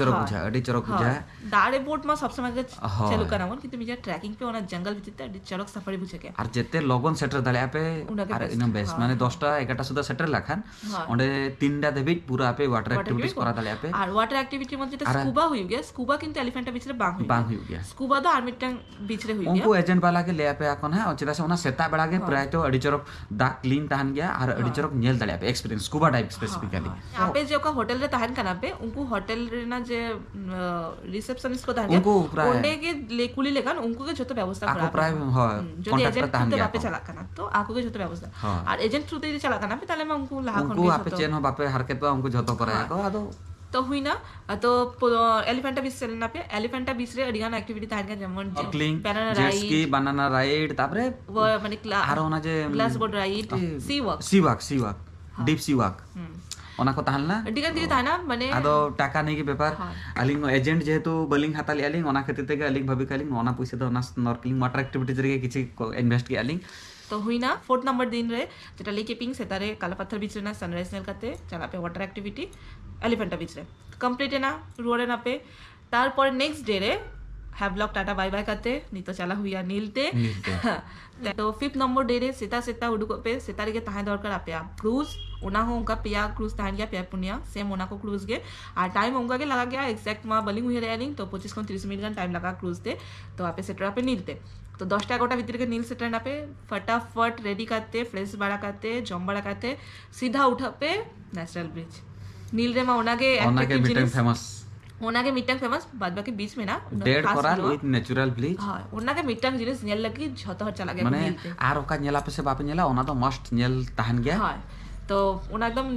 ᱟᱹᱰᱤ ᱪᱚᱨᱚᱠ ᱵᱩᱡᱷᱟᱹᱜᱼᱟ᱾ ᱫᱟᱜ ᱨᱮ ᱵᱳᱴ ᱢᱟ ᱥᱚᱵ ᱥᱚᱢᱚᱭ ᱜᱮ ᱦᱳᱭ᱾ ᱪᱟᱹᱞᱩᱜ ᱠᱟᱱᱟ ᱵᱚᱱ, ᱠᱤᱱᱛᱩ ᱢᱤᱫᱴᱮᱱ ᱴᱨᱮᱠᱤᱝ ᱯᱮ, ᱚᱱᱟ ᱡᱚᱝᱜᱚᱞ ᱵᱷᱤᱛᱤᱨ ᱛᱮ ᱟᱹᱰᱤ ᱪᱚᱨᱚᱠ ᱥᱟᱯᱷᱟᱨᱤ ᱵᱩᱡᱷᱟᱹᱜ ᱜᱮᱭᱟ᱾ ᱟᱨ ᱡᱮᱛᱮ ᱞᱚᱜᱚᱱ ᱥᱮᱴᱮᱨ ᱫᱟᱲᱮᱭᱟᱜᱼᱟ ᱯᱮ᱾ ᱚᱱᱟ ᱜᱮ ᱟᱨ best᱾ ᱤᱱᱟᱹ ᱵᱮᱥ, ᱦᱳᱭ᱾ ᱢᱟᱱᱮ ᱫᱚᱥᱴᱟ ᱮᱜᱟᱨᱚᱴᱟ ᱥᱩᱫᱷᱟ ᱥᱮᱴᱮᱨ ᱞᱮᱠᱷᱟᱱ ᱦᱳᱭ᱾ ᱚᱸᱰᱮ ᱛᱤᱱᱴᱟ ᱫᱷᱟᱹᱵᱤᱡ ᱯᱩᱨᱟᱹ ᱟᱯᱮ ᱣᱟᱴᱟᱨ ᱣᱟᱴᱟᱨ ᱮᱠᱴᱤᱵᱷᱤᱴᱤᱥ ᱮᱠᱴᱤᱵᱷᱤᱴᱤ ᱠᱚᱨᱟᱣ ᱫᱟᱲᱮᱭᱟᱜᱼᱟ ᱯᱮ᱾ ᱟᱨ ᱣᱟᱴᱟᱨ ᱮᱠᱴᱤᱵᱷᱤᱴᱤ ᱢᱚᱫᱽᱫᱷᱮ ᱡᱮᱴᱟ ᱟᱨ ᱥᱠᱩᱵᱟ ᱦᱩᱭᱩᱜ ᱜᱮᱭᱟ, ᱥᱠᱩᱵᱟ ᱠᱤᱱᱛᱩ ᱮᱞᱤᱯᱷᱮᱱᱴᱟ ᱵᱤᱪ ᱨᱮ ᱵᱟᱝ ᱦᱩᱭᱩᱜ ᱵᱟᱝ ᱜᱮᱭᱟ᱾ ᱦᱩᱭᱩᱜ ᱜᱮᱭᱟ᱾ ᱥᱠᱩᱵᱟ ᱫᱚ ᱟᱨ ᱢᱤᱫᱴᱟᱝ ᱵᱤᱪ ᱨᱮ ᱦᱩᱭᱩᱜ ᱩᱱᱠᱩ ᱜᱮᱭᱟ᱾ ᱮᱡᱮᱱᱴ ᱵᱟᱞᱟ ᱜᱮ ᱞᱟᱹᱭ ᱟᱯᱮᱭᱟ ᱠᱚ ᱱᱟᱦᱟᱜ, ᱪᱮᱫᱟᱜ ᱥᱮ ᱚᱱᱟ ᱥᱮᱛᱟᱜ ᱵᱮᱲᱟ ᱜᱮ ᱦᱳᱭ᱾ ᱯᱨᱟᱭ ᱛᱚ ᱟᱹᱰᱤ ᱪᱚᱨᱚᱠ ᱫᱟᱜ ᱠᱞᱤᱱ ᱛᱟᱦᱮᱱ ᱜᱮᱭᱟ ᱟᱨ ᱟᱹᱰᱤ ᱦᱳᱭ᱾ ᱪᱚᱨᱚᱠ ᱧᱮᱞ ᱫᱟᱲᱮᱭᱟᱜᱼᱟ ᱯᱮ, ᱮᱠᱥᱯᱤᱨᱤᱭᱮᱱᱥ ᱥᱠᱩᱵᱟ ᱰᱟᱭᱤᱵᱷ ᱥᱯᱮᱥᱤᱯᱷᱤᱠᱟᱞᱤ᱾ ᱦᱳᱭ᱾ ᱟᱯᱮ ᱡᱮ ᱚᱠᱟ ᱦᱳᱴᱮᱞ ᱨᱮ ᱛᱟᱦᱮᱱ ᱠᱟᱱᱟ ᱯᱮ, ᱩᱱᱠᱩ ᱦᱳᱴᱮᱞ ᱨᱮᱱᱟᱜ ᱡᱮ ᱨᱤᱥᱮᱯᱥᱚᱱᱤᱥᱴ ᱠᱚ ᱛᱟᱦᱮᱱ ᱜᱮᱭᱟ, ᱩᱱᱠᱩ ᱯᱨᱟᱭ ᱚᱸᱰᱮ ᱜᱮ ᱞᱮ ᱠᱩᱞᱤ ᱞᱮᱠᱷᱟᱱ ᱩᱱᱠᱩ ᱜᱮ ᱡᱷᱚᱛᱚ ᱵᱮᱵᱚᱥᱛᱷᱟ ᱟᱠᱚ ᱠᱚᱨᱟᱣ ᱯᱨᱟᱭ, ᱟᱯᱮᱭᱟ᱾ ᱦᱳᱭ, ᱦᱩᱸ, ᱡᱩᱫᱤ ᱠᱚᱱᱴᱟᱠᱴ ᱨᱮ ᱮᱡᱮᱱᱴ ᱛᱟᱦᱮᱱ ᱛᱷᱨᱩ ᱛᱮ ᱜᱮᱭᱟ ᱵᱟᱯᱮ ᱠᱚ᱾ ᱪᱟᱞᱟᱜ ᱠᱟᱱᱟ, ᱛᱚ ᱟᱠᱚ ᱜᱮ ᱡᱷᱚᱛᱚ ᱵᱮᱵᱚᱥᱛᱷᱟ᱾ ᱦᱳᱭ᱾ ᱟᱨ ᱮᱡᱮᱱᱴ ᱛᱷᱨᱩ ᱛᱮ ᱡᱩᱫᱤ ᱪᱟᱞᱟᱜ ᱠᱟᱱᱟ ᱯᱮ, ᱛᱟᱦᱞᱮ ᱢᱟ ᱩᱱᱠᱩ ᱞᱟᱦᱟ ᱠᱷᱚᱱ ᱩᱱᱠᱩ ᱜᱮ ᱟᱯᱮ ᱡᱷᱚᱛᱚ᱾ ᱪᱮᱫ ᱦᱚᱸ ᱵᱟᱯᱮ ᱦᱟᱨᱠᱮᱛᱚᱜᱼᱟ, ᱩᱱᱠᱩ ᱡᱷᱚᱛᱚ ᱠᱚᱨᱟᱭᱟ ᱦᱳᱭ᱾ ᱠᱚ᱾ ᱟᱫᱚ ᱛᱚ ᱦᱩᱭᱱᱟ, ᱛᱚ ᱮᱞᱤᱯᱷᱮᱱᱴᱟ ᱵᱤᱪ ᱥᱮᱱ ᱞᱮᱱᱟ ᱯᱮ, ᱮᱞᱤᱯᱷᱮᱱᱴᱟ ᱵᱤᱪ ᱨᱮ ᱟᱹᱰᱤ ᱜᱟᱱ ᱮᱠᱴᱤᱵᱷᱤᱴᱤ ᱛᱟᱦᱮᱱ ᱠᱟᱱᱟ, ᱡᱮᱢᱚᱱ ᱥᱱᱚᱨᱠᱞᱤᱝ, ᱵᱮᱱᱟᱱᱟ ᱡᱮᱴ ᱥᱠᱤ, ᱨᱟᱭᱤᱰ, ᱵᱟᱱᱟᱱᱟ ᱨᱟᱭᱤᱰ, ᱛᱟᱯᱚᱨᱮ ᱣᱟ-, ᱢᱟᱱᱮ ᱠᱞᱟ-, ᱟᱨᱚ ᱚᱱᱟ ᱡᱮ ᱜᱞᱟᱥ ᱵᱳᱴ ᱨᱟᱭᱤᱰ, ᱥᱤ ᱣᱟᱠ᱾ ᱥᱤ ᱣᱟᱠ, ᱥᱤ ᱣᱟᱠ, ᱦᱳᱭ᱾ ᱰᱤᱯ ᱥᱤ ᱣᱟᱠ, ᱦᱩᱸ᱾ ᱚᱱᱟ ᱠᱚ ᱛᱟᱦᱮᱸ ᱞᱮᱱᱟ᱾ ᱟᱹᱰᱤ ᱜᱟᱱ ᱠᱤᱪᱷᱩ ᱛᱟᱦᱮᱱᱟ, ᱢᱟᱱᱮ ᱟᱫᱚ ᱴᱟᱠᱟ ᱱᱤᱭᱮ ᱜᱮ ᱵᱮᱯᱟᱨ᱾ ᱦᱳᱭ᱾ ᱟᱹᱞᱤᱧ ᱮᱡᱮᱱᱴ ᱡᱮᱦᱮᱛᱩ ᱵᱟᱹᱞᱤᱧ ᱦᱟᱛᱟᱣ ᱞᱮᱫᱼᱟ ᱞᱤᱧ, ᱚᱱᱟ ᱠᱷᱟᱹᱛᱤᱨ ᱛᱮᱜᱮ ᱟᱹᱞᱤᱧ ᱵᱷᱟᱹᱵᱤ ᱠᱟᱜ ᱞᱤᱧ ᱚᱱᱟ ᱯᱩᱭᱥᱟᱹ ᱫᱚ ᱚᱱᱟ ᱥᱱᱚᱨᱠᱞᱤᱝ ᱣᱟᱴᱟᱨ ᱮᱠᱴᱤᱵᱷᱤᱴᱤᱡᱽ ᱨᱮᱜᱮ ᱠᱤᱪᱷᱩ ᱠᱚ ᱤᱱᱵᱷᱮᱥᱴ ᱠᱮᱫᱼᱟ ᱞᱤᱧ᱾ ᱛᱚ ᱦᱩᱭᱱᱟ ᱯᱷᱳᱨᱛᱷ ᱱᱟᱢᱵᱟᱨ ᱫᱤᱱ ᱨᱮ, ᱡᱮᱴᱟ ᱞᱟᱹᱭ ᱠᱮᱫ ᱯᱤᱧ ᱥᱮᱛᱟᱜ ᱨᱮ ᱠᱟᱞᱟᱯᱟᱛᱷᱟᱨ ᱵᱤᱪ ᱨᱮᱱᱟᱜ ᱥᱟᱱᱨᱟᱭᱤᱡ ᱧᱮᱞ ᱠᱟᱛᱮ ᱪᱟᱞᱟᱜ ᱯᱮ ᱣᱟᱴᱟᱨ ᱮᱠᱴᱤᱵᱷᱤᱴᱤ, ᱮᱞᱤᱯᱷᱮᱱᱴᱟ ᱵᱤᱪ ᱨᱮ᱾ ᱠᱚᱢᱯᱞᱤᱴ ᱮᱱᱟ, ᱨᱩᱣᱟᱹᱲ ᱮᱱᱟ ᱯᱮ᱾ ᱛᱟᱨᱯᱚᱨ ᱱᱮᱠᱥᱴ ᱰᱮ ᱨᱮ ᱦᱮᱵᱞᱚᱠ ᱴᱟᱴᱟ ᱵᱟᱭ ᱵᱟᱭ ᱠᱟᱛᱮ ᱱᱤᱛᱚᱜ ᱪᱟᱞᱟᱣ ᱦᱩᱭᱟ ᱱᱤᱞ ᱛᱮ᱾ ᱱᱤᱞ ᱛᱮ᱾ ᱛᱚ ᱯᱷᱤᱯᱛᱷ ᱱᱚᱢᱵᱚᱨ ᱰᱮ ᱨᱮ ᱥᱮᱛᱟᱜ ᱥᱮᱛᱟᱜ ᱩᱰᱩᱠᱚᱜ ᱯᱮ, ᱥᱮᱛᱟᱜ ᱨᱮᱜᱮ ᱛᱟᱦᱮᱸ ᱫᱚᱨᱠᱟᱨ ᱟᱯᱮᱭᱟᱜ ᱠᱨᱩᱡᱽ, ᱚᱱᱟ ᱦᱚᱸ ᱚᱱᱠᱟ ᱯᱮᱭᱟ ᱠᱨᱩᱡᱽ ᱛᱟᱦᱮᱱ ᱜᱮᱭᱟ, ᱯᱮᱭᱟ ᱯᱩᱱᱭᱟ, ᱥᱮᱢ ᱚᱱᱟ ᱠᱚ ᱠᱨᱩᱡᱽ ᱜᱮ᱾ ᱟᱨ ᱴᱟᱭᱤᱢ ᱚᱱᱠᱟ ᱜᱮ ᱞᱟᱜᱟᱜ ᱜᱮᱭᱟ, ᱮᱠᱡᱮᱠᱴ ᱢᱟ ᱵᱟᱹᱞᱤᱧ ᱩᱭᱦᱟᱹᱨᱮᱜᱼᱟ ᱞᱤᱧ, ᱛᱚ ᱯᱚᱸᱪᱤᱥ ᱠᱷᱚᱱ ᱛᱤᱨᱤᱥ ᱢᱤᱱᱤᱴ ᱜᱟᱱ ᱴᱟᱭᱤᱢ ᱞᱟᱜᱟᱜᱼᱟ ᱠᱨᱩᱡᱽ ᱛᱮ᱾ ᱛᱚ ᱟᱯᱮ ᱥᱮᱴᱮᱨᱚᱜ ᱟᱯᱮ ᱱᱤᱞ ᱛᱮ᱾ ᱛᱚ ᱫᱚᱥᱴᱟ ᱮᱜᱟᱨᱚᱴᱟ ᱵᱷᱤᱛᱤᱨ ᱨᱮᱜᱮ ᱱᱤᱞ ᱥᱮᱴᱮᱨ ᱮᱱᱟ ᱯᱮ, ᱯᱷᱟᱴᱟᱯᱷᱟᱴ ᱨᱮᱰᱤ ᱠᱟᱛᱮ, ᱯᱷᱨᱮᱥ ᱵᱟᱲᱟ ᱠᱟᱛᱮ, ᱡᱚᱢ ᱵᱟᱲᱟ ᱠᱟᱛᱮ ᱥᱤᱫᱷᱟ ᱩᱴᱷᱟᱹᱜ ᱯᱮ ᱱᱮᱪᱟᱨᱟᱞ ᱵᱨᱤᱡᱽ᱾ ᱱᱤᱞ ᱨᱮᱢᱟ ᱚᱱᱟᱜᱮ ᱚᱱᱟᱜᱮ attractive ᱢᱤᱫᱴᱟᱝ ᱡᱤᱱᱤᱥ, ᱯᱷᱮᱢᱟᱥ᱾ ᱚᱱᱟᱜᱮ ᱢᱤᱫᱴᱟᱝ ᱯᱷᱮᱢᱟᱥ, ᱵᱟᱫ ᱵᱟᱠᱤ ᱵᱤᱪ ᱢᱮᱱᱟᱜᱼᱟ, ᱩᱱᱟᱹᱜ ᱰᱮᱰ ᱠᱷᱟᱥ ᱠᱚᱨᱟᱞ ᱵᱟᱹᱱᱩᱜᱼᱟ᱾ With natural bridge. ᱦᱳᱭ, ᱚᱱᱟᱜᱮ ᱢᱤᱫᱴᱟᱝ ᱡᱤᱱᱤᱥ ᱧᱮᱞ ᱞᱟᱹᱜᱤᱫ ᱡᱷᱚᱛᱚ ᱦᱚᱲ ᱪᱟᱞᱟᱜ ᱜᱮᱭᱟ ᱠᱚ ᱢᱟᱱᱮ ᱱᱤᱞ ᱛᱮ᱾ ᱟᱨ ᱚᱠᱟ ᱧᱮᱞ ᱟᱯᱮ ᱥᱮ ᱵᱟᱯᱮ ᱧᱮᱞᱟ, ᱚᱱᱟ ᱫᱚ ᱢᱟᱥᱴ ᱧᱮᱞ ᱛᱟᱦᱮᱱ ᱜᱮᱭᱟ᱾ ᱦᱳᱭ, ᱛᱚ ᱚᱱᱟ ᱮᱠᱫᱚᱢ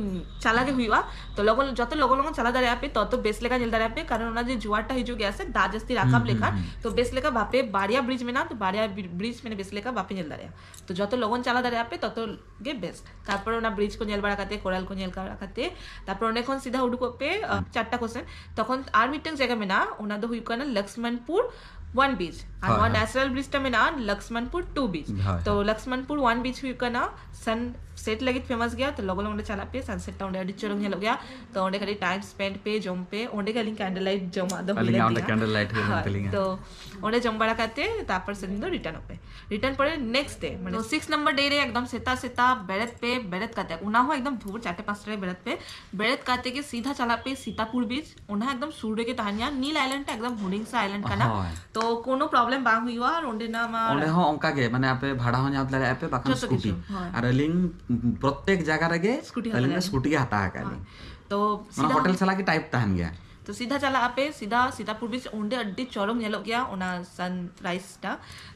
ᱪᱟᱞᱟᱜ ᱜᱮ ᱦᱩᱭᱩᱜᱼᱟ᱾ ᱛᱚ ᱞᱚᱜᱚᱱ, ᱡᱚᱛᱚ ᱞᱚᱜᱚᱱ ᱞᱚᱜᱚᱱ ᱪᱟᱞᱟᱣ ᱫᱟᱲᱮᱭᱟᱜᱼᱟ ᱯᱮ, ᱛᱚᱛᱚ ᱵᱮᱥ ᱞᱮᱠᱟ ᱧᱮᱞ ᱫᱟᱲᱮᱭᱟᱜᱼᱟ ᱯᱮ, ᱠᱟᱨᱚᱱ ᱚᱱᱟ ᱡᱮ ᱡᱳᱣᱟᱨ ᱴᱟ ᱦᱤᱡᱩᱜ ᱜᱮᱭᱟ ᱥᱮ, ᱫᱟᱜ ᱡᱟᱹᱥᱛᱤ ᱨᱟᱠᱟᱵ ᱦᱩᱸ, ᱞᱮᱠᱷᱟᱱ, ᱦᱩᱸ᱾ ᱛᱚ ᱵᱮᱥ ᱞᱮᱠᱟ ᱵᱟᱯᱮ, ᱵᱟᱨᱭᱟ ᱵᱨᱤᱡᱽ ᱢᱮᱱᱟᱜᱼᱟ, ᱛᱚ ᱵᱟᱨᱭᱟ ᱵᱨᱤᱡᱽ ᱢᱟᱱᱮ ᱵᱮᱥ ᱞᱮᱠᱟ ᱵᱟᱯᱮ ᱧᱮᱞ ᱫᱟᱲᱮᱭᱟᱜᱼᱟ᱾ ᱛᱚ ᱡᱚᱛᱚ ᱞᱚᱜᱚᱱ ᱪᱟᱞᱟᱣ ᱫᱟᱲᱮᱭᱟᱜᱼᱟ ᱯᱮ, ᱛᱚᱛᱚ ᱜᱮ ᱵᱮᱥ᱾ ᱛᱟᱨᱯᱚᱨ ᱚᱱᱟ ᱵᱨᱤᱡᱽ ᱠᱚ ᱧᱮᱞ ᱵᱟᱲᱟ ᱠᱟᱛᱮ, ᱠᱚᱨᱟᱞ ᱠᱚ ᱧᱮᱞ ᱵᱟᱲᱟ ᱠᱟᱛᱮ, ᱛᱟᱨᱯᱚᱨ ᱚᱸᱰᱮ ᱠᱷᱚᱱ ᱥᱤᱫᱷᱟ ᱩᱰᱩᱠᱚᱜ ᱯᱮ ᱟᱸ, ᱪᱟᱨᱴᱟ ᱠᱚ ᱥᱮᱱ᱾ ᱛᱚᱠᱷᱚᱱ ᱟᱨ ᱢᱤᱫᱴᱟᱝ ᱡᱟᱭᱜᱟ ᱢᱮᱱᱟᱜᱼᱟ, ᱚᱱᱟ ᱫᱚ ᱦᱩᱭᱩᱜ ᱠᱟᱱᱟ ᱞᱚᱠᱥᱢᱟᱱᱯᱩᱨ ᱚᱣᱟᱱ ᱵᱤᱪ, ᱟᱨ ᱦᱳᱭ, ᱱᱚᱣᱟ ᱦᱳᱭ᱾ ᱱᱮᱪᱟᱨᱟᱞ ᱵᱨᱤᱡᱽ ᱴᱟ ᱢᱮᱱᱟᱜᱼᱟ ᱞᱚᱠᱥᱢᱟᱱᱯᱩᱨ ᱴᱩ ᱵᱤᱪ᱾ ᱦᱳᱭ, ᱛᱚ ᱦᱳᱭ᱾ ᱞᱚᱠᱥᱢᱟᱱᱯᱩᱨ ᱚᱣᱟᱱ ᱵᱤᱪ ᱦᱩᱭᱩᱜ ᱠᱟᱱᱟ ᱥᱟᱱ ᱥᱮᱴ ᱞᱟᱹᱜᱤᱫ ᱯᱷᱮᱢᱟᱥ ᱜᱮᱭᱟ᱾ ᱛᱚ ᱞᱚᱜᱚᱱ ᱞᱚᱜᱚᱱ ᱚᱸᱰᱮ ᱪᱟᱞᱟᱜ ᱯᱮ, ᱥᱟᱱᱥᱮᱴ ᱴᱟ ᱚᱸᱰᱮ ᱟᱹᱰᱤ ᱪᱚᱨᱚᱠ ᱧᱮᱞᱚᱜ ᱜᱮᱭᱟ᱾ ᱛᱚ ᱚᱸᱰᱮ ᱠᱟᱹᱴᱤᱡ ᱴᱟᱭᱤᱢ ᱥᱯᱮᱱᱰ ᱯᱮ, ᱡᱚᱢ ᱯᱮ, ᱚᱸᱰᱮ ᱜᱮ ᱟᱹᱞᱤᱧ ᱠᱮᱱᱰᱮᱞ ᱞᱟᱭᱤᱴ ᱡᱚᱢᱟᱜ ᱫᱚ ᱦᱩᱭ ᱞᱮᱱ ᱟᱹᱞᱤᱧᱟᱜ ᱚᱸᱰᱮ ᱛᱤᱧᱟ᱾ ᱠᱮᱱᱰᱮᱞ ᱞᱟᱭᱤᱴ ᱦᱩᱭ ᱞᱮᱱ ᱦᱳᱭ, ᱛᱟᱹᱞᱤᱧᱟ᱾ ᱛᱚ ᱚᱸᱰᱮ ᱡᱚᱢ ᱵᱟᱲᱟ ᱠᱟᱛᱮ ᱛᱟᱨᱯᱚᱨ ᱥᱮᱫᱤᱱ ᱫᱚ ᱨᱤᱴᱟᱨᱱᱚᱜ ᱯᱮ᱾ ᱨᱤᱴᱟᱨᱱ ᱯᱚᱨᱮ ᱱᱮᱠᱥᱴ ᱰᱮ, ᱢᱟᱱᱮ ᱥᱤᱠᱥ ᱱᱟᱢᱵᱟᱨ ᱰᱮ ᱨᱮ ᱮᱠᱫᱚᱢ ᱥᱮᱛᱟᱜ ᱥᱮᱛᱟᱜ ᱵᱮᱨᱮᱫ ᱯᱮ, ᱵᱮᱨᱮᱫ ᱠᱟᱛᱮ, ᱚᱱᱟ ᱦᱚᱸ ᱮᱠᱫᱚᱢ ᱵᱷᱳᱨ ᱪᱟᱨᱴᱮ ᱯᱟᱸᱪᱴᱟ ᱨᱮ ᱵᱮᱨᱮᱫ ᱯᱮ, ᱵᱮᱨᱮᱫ ᱠᱟᱛᱮ ᱜᱮ ᱥᱤᱫᱷᱟ ᱪᱟᱞᱟᱜ ᱯᱮ ᱥᱤᱛᱟᱯᱩᱨ ᱵᱤᱪ, ᱚᱱᱟ ᱮᱠᱫᱚᱢ ᱥᱩᱨ ᱨᱮᱜᱮ ᱛᱟᱦᱮᱱ ᱜᱮᱭᱟ᱾ ᱱᱤᱞ ᱟᱭᱞᱮᱱᱰ ᱴᱟ ᱮᱠᱫᱚᱢ ᱦᱩᱰᱤᱧ ᱥᱟ ᱟᱭᱞᱮᱱᱰ ᱠᱟᱱᱟ, ᱦᱳᱭ᱾ ᱛᱚ ᱠᱳᱱᱳ ᱯᱨᱚᱵᱞᱮᱢ ᱵᱟᱝ ᱦᱩᱭᱩᱜᱼᱟ᱾ ᱟᱨ ᱚᱸᱰᱮᱱᱟᱜ ᱢᱟ ᱚᱸᱰᱮ ᱦᱚᱸ ᱚᱱᱠᱟ ᱜᱮ, ᱢᱟᱱᱮ ᱟᱯᱮ ᱵᱷᱟᱲᱟ ᱦᱚᱸ ᱧᱟᱢ ᱫᱟᱲᱮᱭᱟᱜᱼᱟ ᱯᱮ, ᱵᱟᱠᱷᱟᱱ ᱡᱚᱛᱚ ᱥᱠᱩᱴᱤ᱾ ᱠᱤᱪᱷᱩ, ᱦᱳᱭ᱾ ᱟᱨ ᱟᱹᱞᱤᱧ ᱯᱨᱚᱛᱮᱠ ᱡᱟᱭᱜᱟ ᱨᱮᱜᱮ ᱥᱠᱩᱴᱤ ᱦᱟᱛᱟᱣ ᱟᱹᱞᱤᱧ ᱫᱚ ᱞᱟᱹᱜᱤᱫ᱾ ᱥᱠᱩᱴᱤ ᱜᱮ ᱦᱟᱛᱟᱣ ᱟᱠᱟᱫ ᱦᱳᱭ᱾ ᱞᱤᱧ᱾ ᱛᱚ ᱚᱱᱟ ᱥᱤᱫᱷᱟ ᱦᱳᱴᱮᱞ ᱥᱟᱞᱟᱜ ᱜᱮ ᱴᱟᱭᱤᱯ ᱛᱟᱦᱮᱱ ᱜᱮᱭᱟ᱾ ᱛᱚ ᱥᱤᱫᱷᱟ ᱪᱟᱞᱟᱜ ᱟᱯᱮ, ᱥᱤᱫᱷᱟ ᱥᱤᱛᱟᱯᱩᱨ ᱵᱤᱪ, ᱚᱸᱰᱮ ᱟᱹᱰᱤ ᱪᱚᱨᱚᱠ ᱧᱮᱞᱚᱜ ᱜᱮᱭᱟ ᱚᱱᱟ ᱥᱟᱱᱨᱟᱭᱤᱡ ᱴᱟ᱾